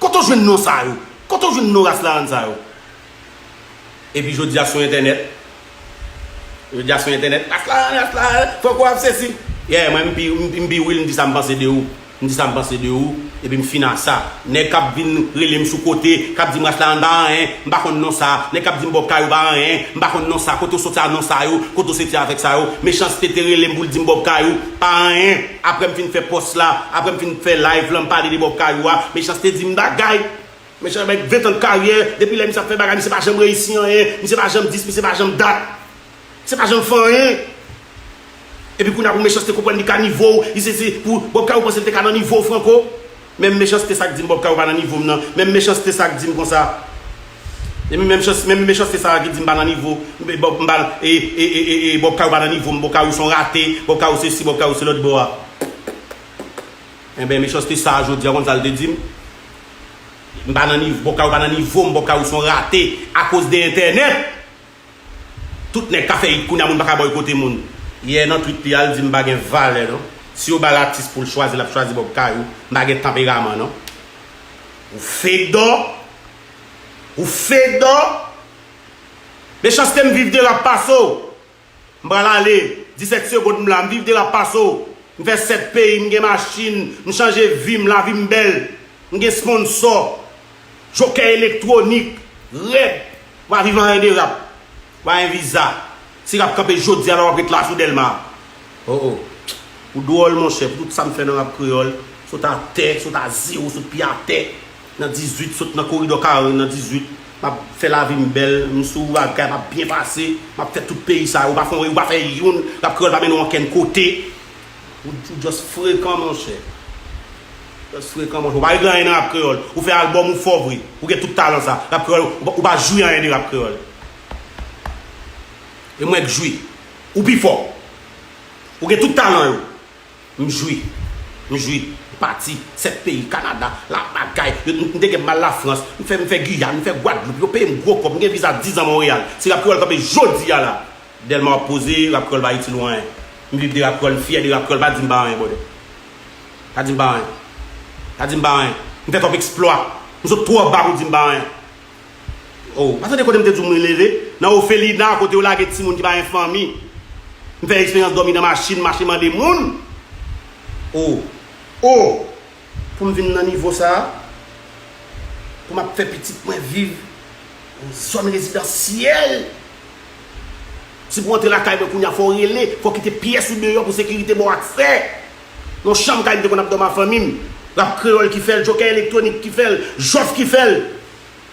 Kote w jwenn non sa yo? Kote w jwenn non ras la sa yo? Epi jodi a sou entènèt, jodi a sou entènèt, ras la, ras la, Franco ap sesi. Yeah, mwen m pi, m, m pi real, m di sa m panse de ou. M di sa m panse de ou, epi m fin a sa. Nèg k ap vin rele m sou kote, k ap di m ras la ann pa anyen, m pa konn non sa. Nèg k ap di m Bob Kayou pa anyen, m pa konn non sa. Kote w soti a non sa yo, kote w soti avèk sa yo. Mechanste te rele m pou l di m Bob Kayou pa anyen. Apre m fin fè pòs la, apre m fin fè live lan, m pale de Bob Kayou a, Mechanste di m bagay. Mechanste avèk ven tan karyè, depi lè misye ap fè bagay, misye pa janm reyisi anyen, misye pa janm dis, misye pa janm dat. Misye pa janm fè anyen. Epi kounye a pou Mechanste konprann li ka nivo w, li se, se pou Bob Kayou panse l te ka nan nivo w, Franco. Menm Mechanste sa k di m Bob Kayou pa nan nivo m nan. Menm Mechanste sa k di m konsa. E menm Mechanste, menm Mechanste sa ki di m pa nan nivo, m, Bob, m pa, e, e, e, e, e, Bob Kayou pa nan nivo m, Bob Kayou se yon rate, Bob Kayou sesi, Bob Kayou se lòt bò a. Enben, Mechanste sa a jodi a, konn sa l te di m? M pa nan nivo, Bob Kayou pa nan nivo m, Bob Kayou se yon rate, akoz de entènèt. Tout nèg ka fè it kounye a, moun pa ka bòykote moun. Yè nan tweet li a, l di m pa gen valè non. Si yo ba l atis pou l chwazi, l ap chwazi Bob Kayou. M pa gen tanperaman non. Ou fake dò. Ou fake dò. Mechanste m viv de rap pase w. M pral ale, disèt segonn m la, m viv de rap pase w. M fè sèt peyi, m gen machin, m chanje vi m, lavi m bèl. M gen sponsò, jokè elektwonik, rèd. M pa viv anyen de rap. M pa gen viza. Si rap kanpe jodi a la, w ap ret la sou Dèlma. Oh, oh. Ou dwòl, monchè, pou tout sa m fè nan rap kreyòl, sot atè, sot a zewo, sot pye atè. Nan dizuit, sot nan koridò Karen, nan dizuit, m ap fè lavi m bèl, m sou bagay, m ap byen pase, m ap fè tout peyi sa yo, ou pa fè, ou pa fè youn, rap kreyòl pa mennen w ankenn kote. Ou, ou just frekan, monchè. Just frekan, monchè. Ou pa regle anyen nan rap kreyòl. Ou fè albòm, ou fò vre. Ou gen tout talan sa. Rap kreyòl, ou pa, ou pa jwi anyen de rap kreyòl. E mwen k jwi. Ou pi fò. Ou gen tout talan yo. M jwi. M jwi, m pati, sèt peyi, Kanada, la bagay, yo, m, m te gen m al Lafrans, m fè, m fè Giyàn, m fè Gwadloup, yo peye m gwo kòb, m gen viza diz an Monreyal. Si Rap Kreyòl kanpe jodi a la, Dèlma w ap poze, Rap Kreyòl pa itil ou anyen. M viv de Rap Kreyòl, m fyè de Rap Kreyòl, pa di m pa anyen, brother. Pa di m pa anyen. Pa di m pa anyen. M fè twòp eksplwa. M sot twò ba pou di m pa anyen. Oh, pa tande kote m te di w mwen leve? Nan ofelina, kote yo lage timoun ki pa gen fanmi. M fè eksperyans dòmi nan machin, mache mande moun. Oh, oh, pou m vin nan nivo sa a, pou m ap fè pitit mwen viv nan zòn rezidansyèl. Si pou antre lakay mwen kounye a, fò w rele, fò w kite pyès ou deyò pou sekirite ba w aksè. Nan chanm kay m te konn ap dòmi ak fanmi m. Rap Kreyòl ki fè l, Jokè Elektwonik ki fè l, Jòf ki fè l.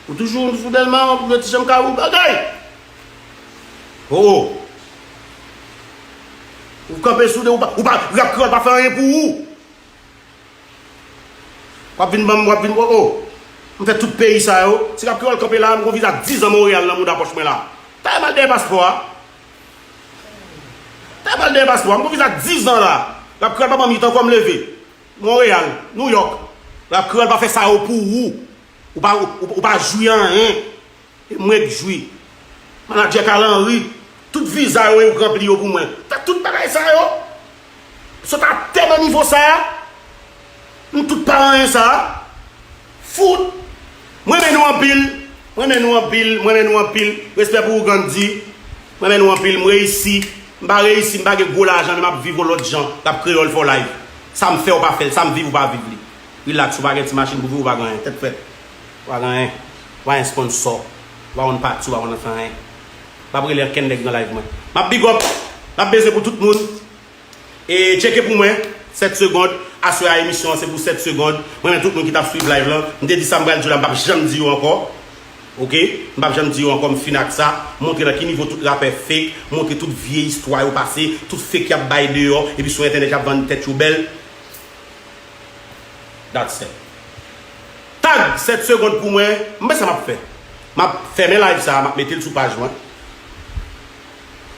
Ou toujou sou Dèlma, ou ti janm ka ou bagay. Oh, oh. Ou kanpe sou de, ou pa, ou pa, Rap Kreyòl pa fè anyen pou ou. W ap vin ban m, w ap vin, oh, oh. M fè tout peyi sa yo. Si Rap Kreyòl kanpe la, m gon viza diz an Monreyal nan mouda pòch mwen la. Talè m al dèyè paspò a. Talè m al dèyè paspò a. M gon viza diz an la. Rap Kreyòl pa ban m it ankò, m leve. Monreyal, Nouyòk. Rap Kreyòl pa fè sa yo pou ou. Ou pa, ou, ou, ou pa jwi anyen. E mwen k jwi. Manadjè Carl Henry, tout viza yo, yo k ranpli yo pou mwen. Fè tout bagay sa yo. Sot atè nan nivo sa a. M tout pa anyen sa a. Fout. Mwen renmen nou anpil. Mwen renmen nou anpil. Mwen renmen nou anpil. Respè pou ou, Gandhi. Mwen renmen nou anpil. M reyisi. M pa reyisi, m pa gen gwo lajan, men m ap viv yon lòt jan. Rap Kreyòl for life. Sa m fè, ou pa fè l. Sa m viv, ou pa viv li. Relax, ou pa gen ti machin pou viv, ou pa gen anyen. Tèt frèt. Ou pa gen anyen. Ou pa gen sponsò. Ou pa konn pati, ou pa konn fè anyen. M ap rele ankenn nèg nan live mwen. M ap big up. M ap bezwen pou tout moun. E tcheke pou mwen. Sèt segond. Aswè a emisyon an se pou sèt segond. Mwen renmen tout moun ki t ap swiv live lan. M te di sa m pral di yo la, m p ap janm di yo ankò. Oke? M p ap janm di yo ankò, m fin ak sa. Montre nan ki nivo tout rapè fake, montre tout vye istwa yo pase, tout fake y ap bay deyò, epi sou entènèt y ap vann tèt yo bèl. That's it. Tag sèt segond pou mwen. M wè sa m ap fè. M ap fèmen live sa a, m ap mete l sou paj mwen.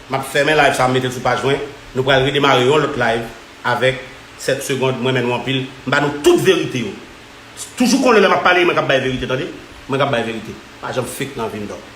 M ap fèmen live sa a, m mete l sou paj mwen. Nou pral redemare yon lòt live avèk sèt segond. Mwen renmen nou anpil. M ba nou tout verite yo. Toujou konnen lè m ap pale, e mwen k ap bay verite, tande. Mwen k ap bay verite. Pa janm fake nan vi m, dog.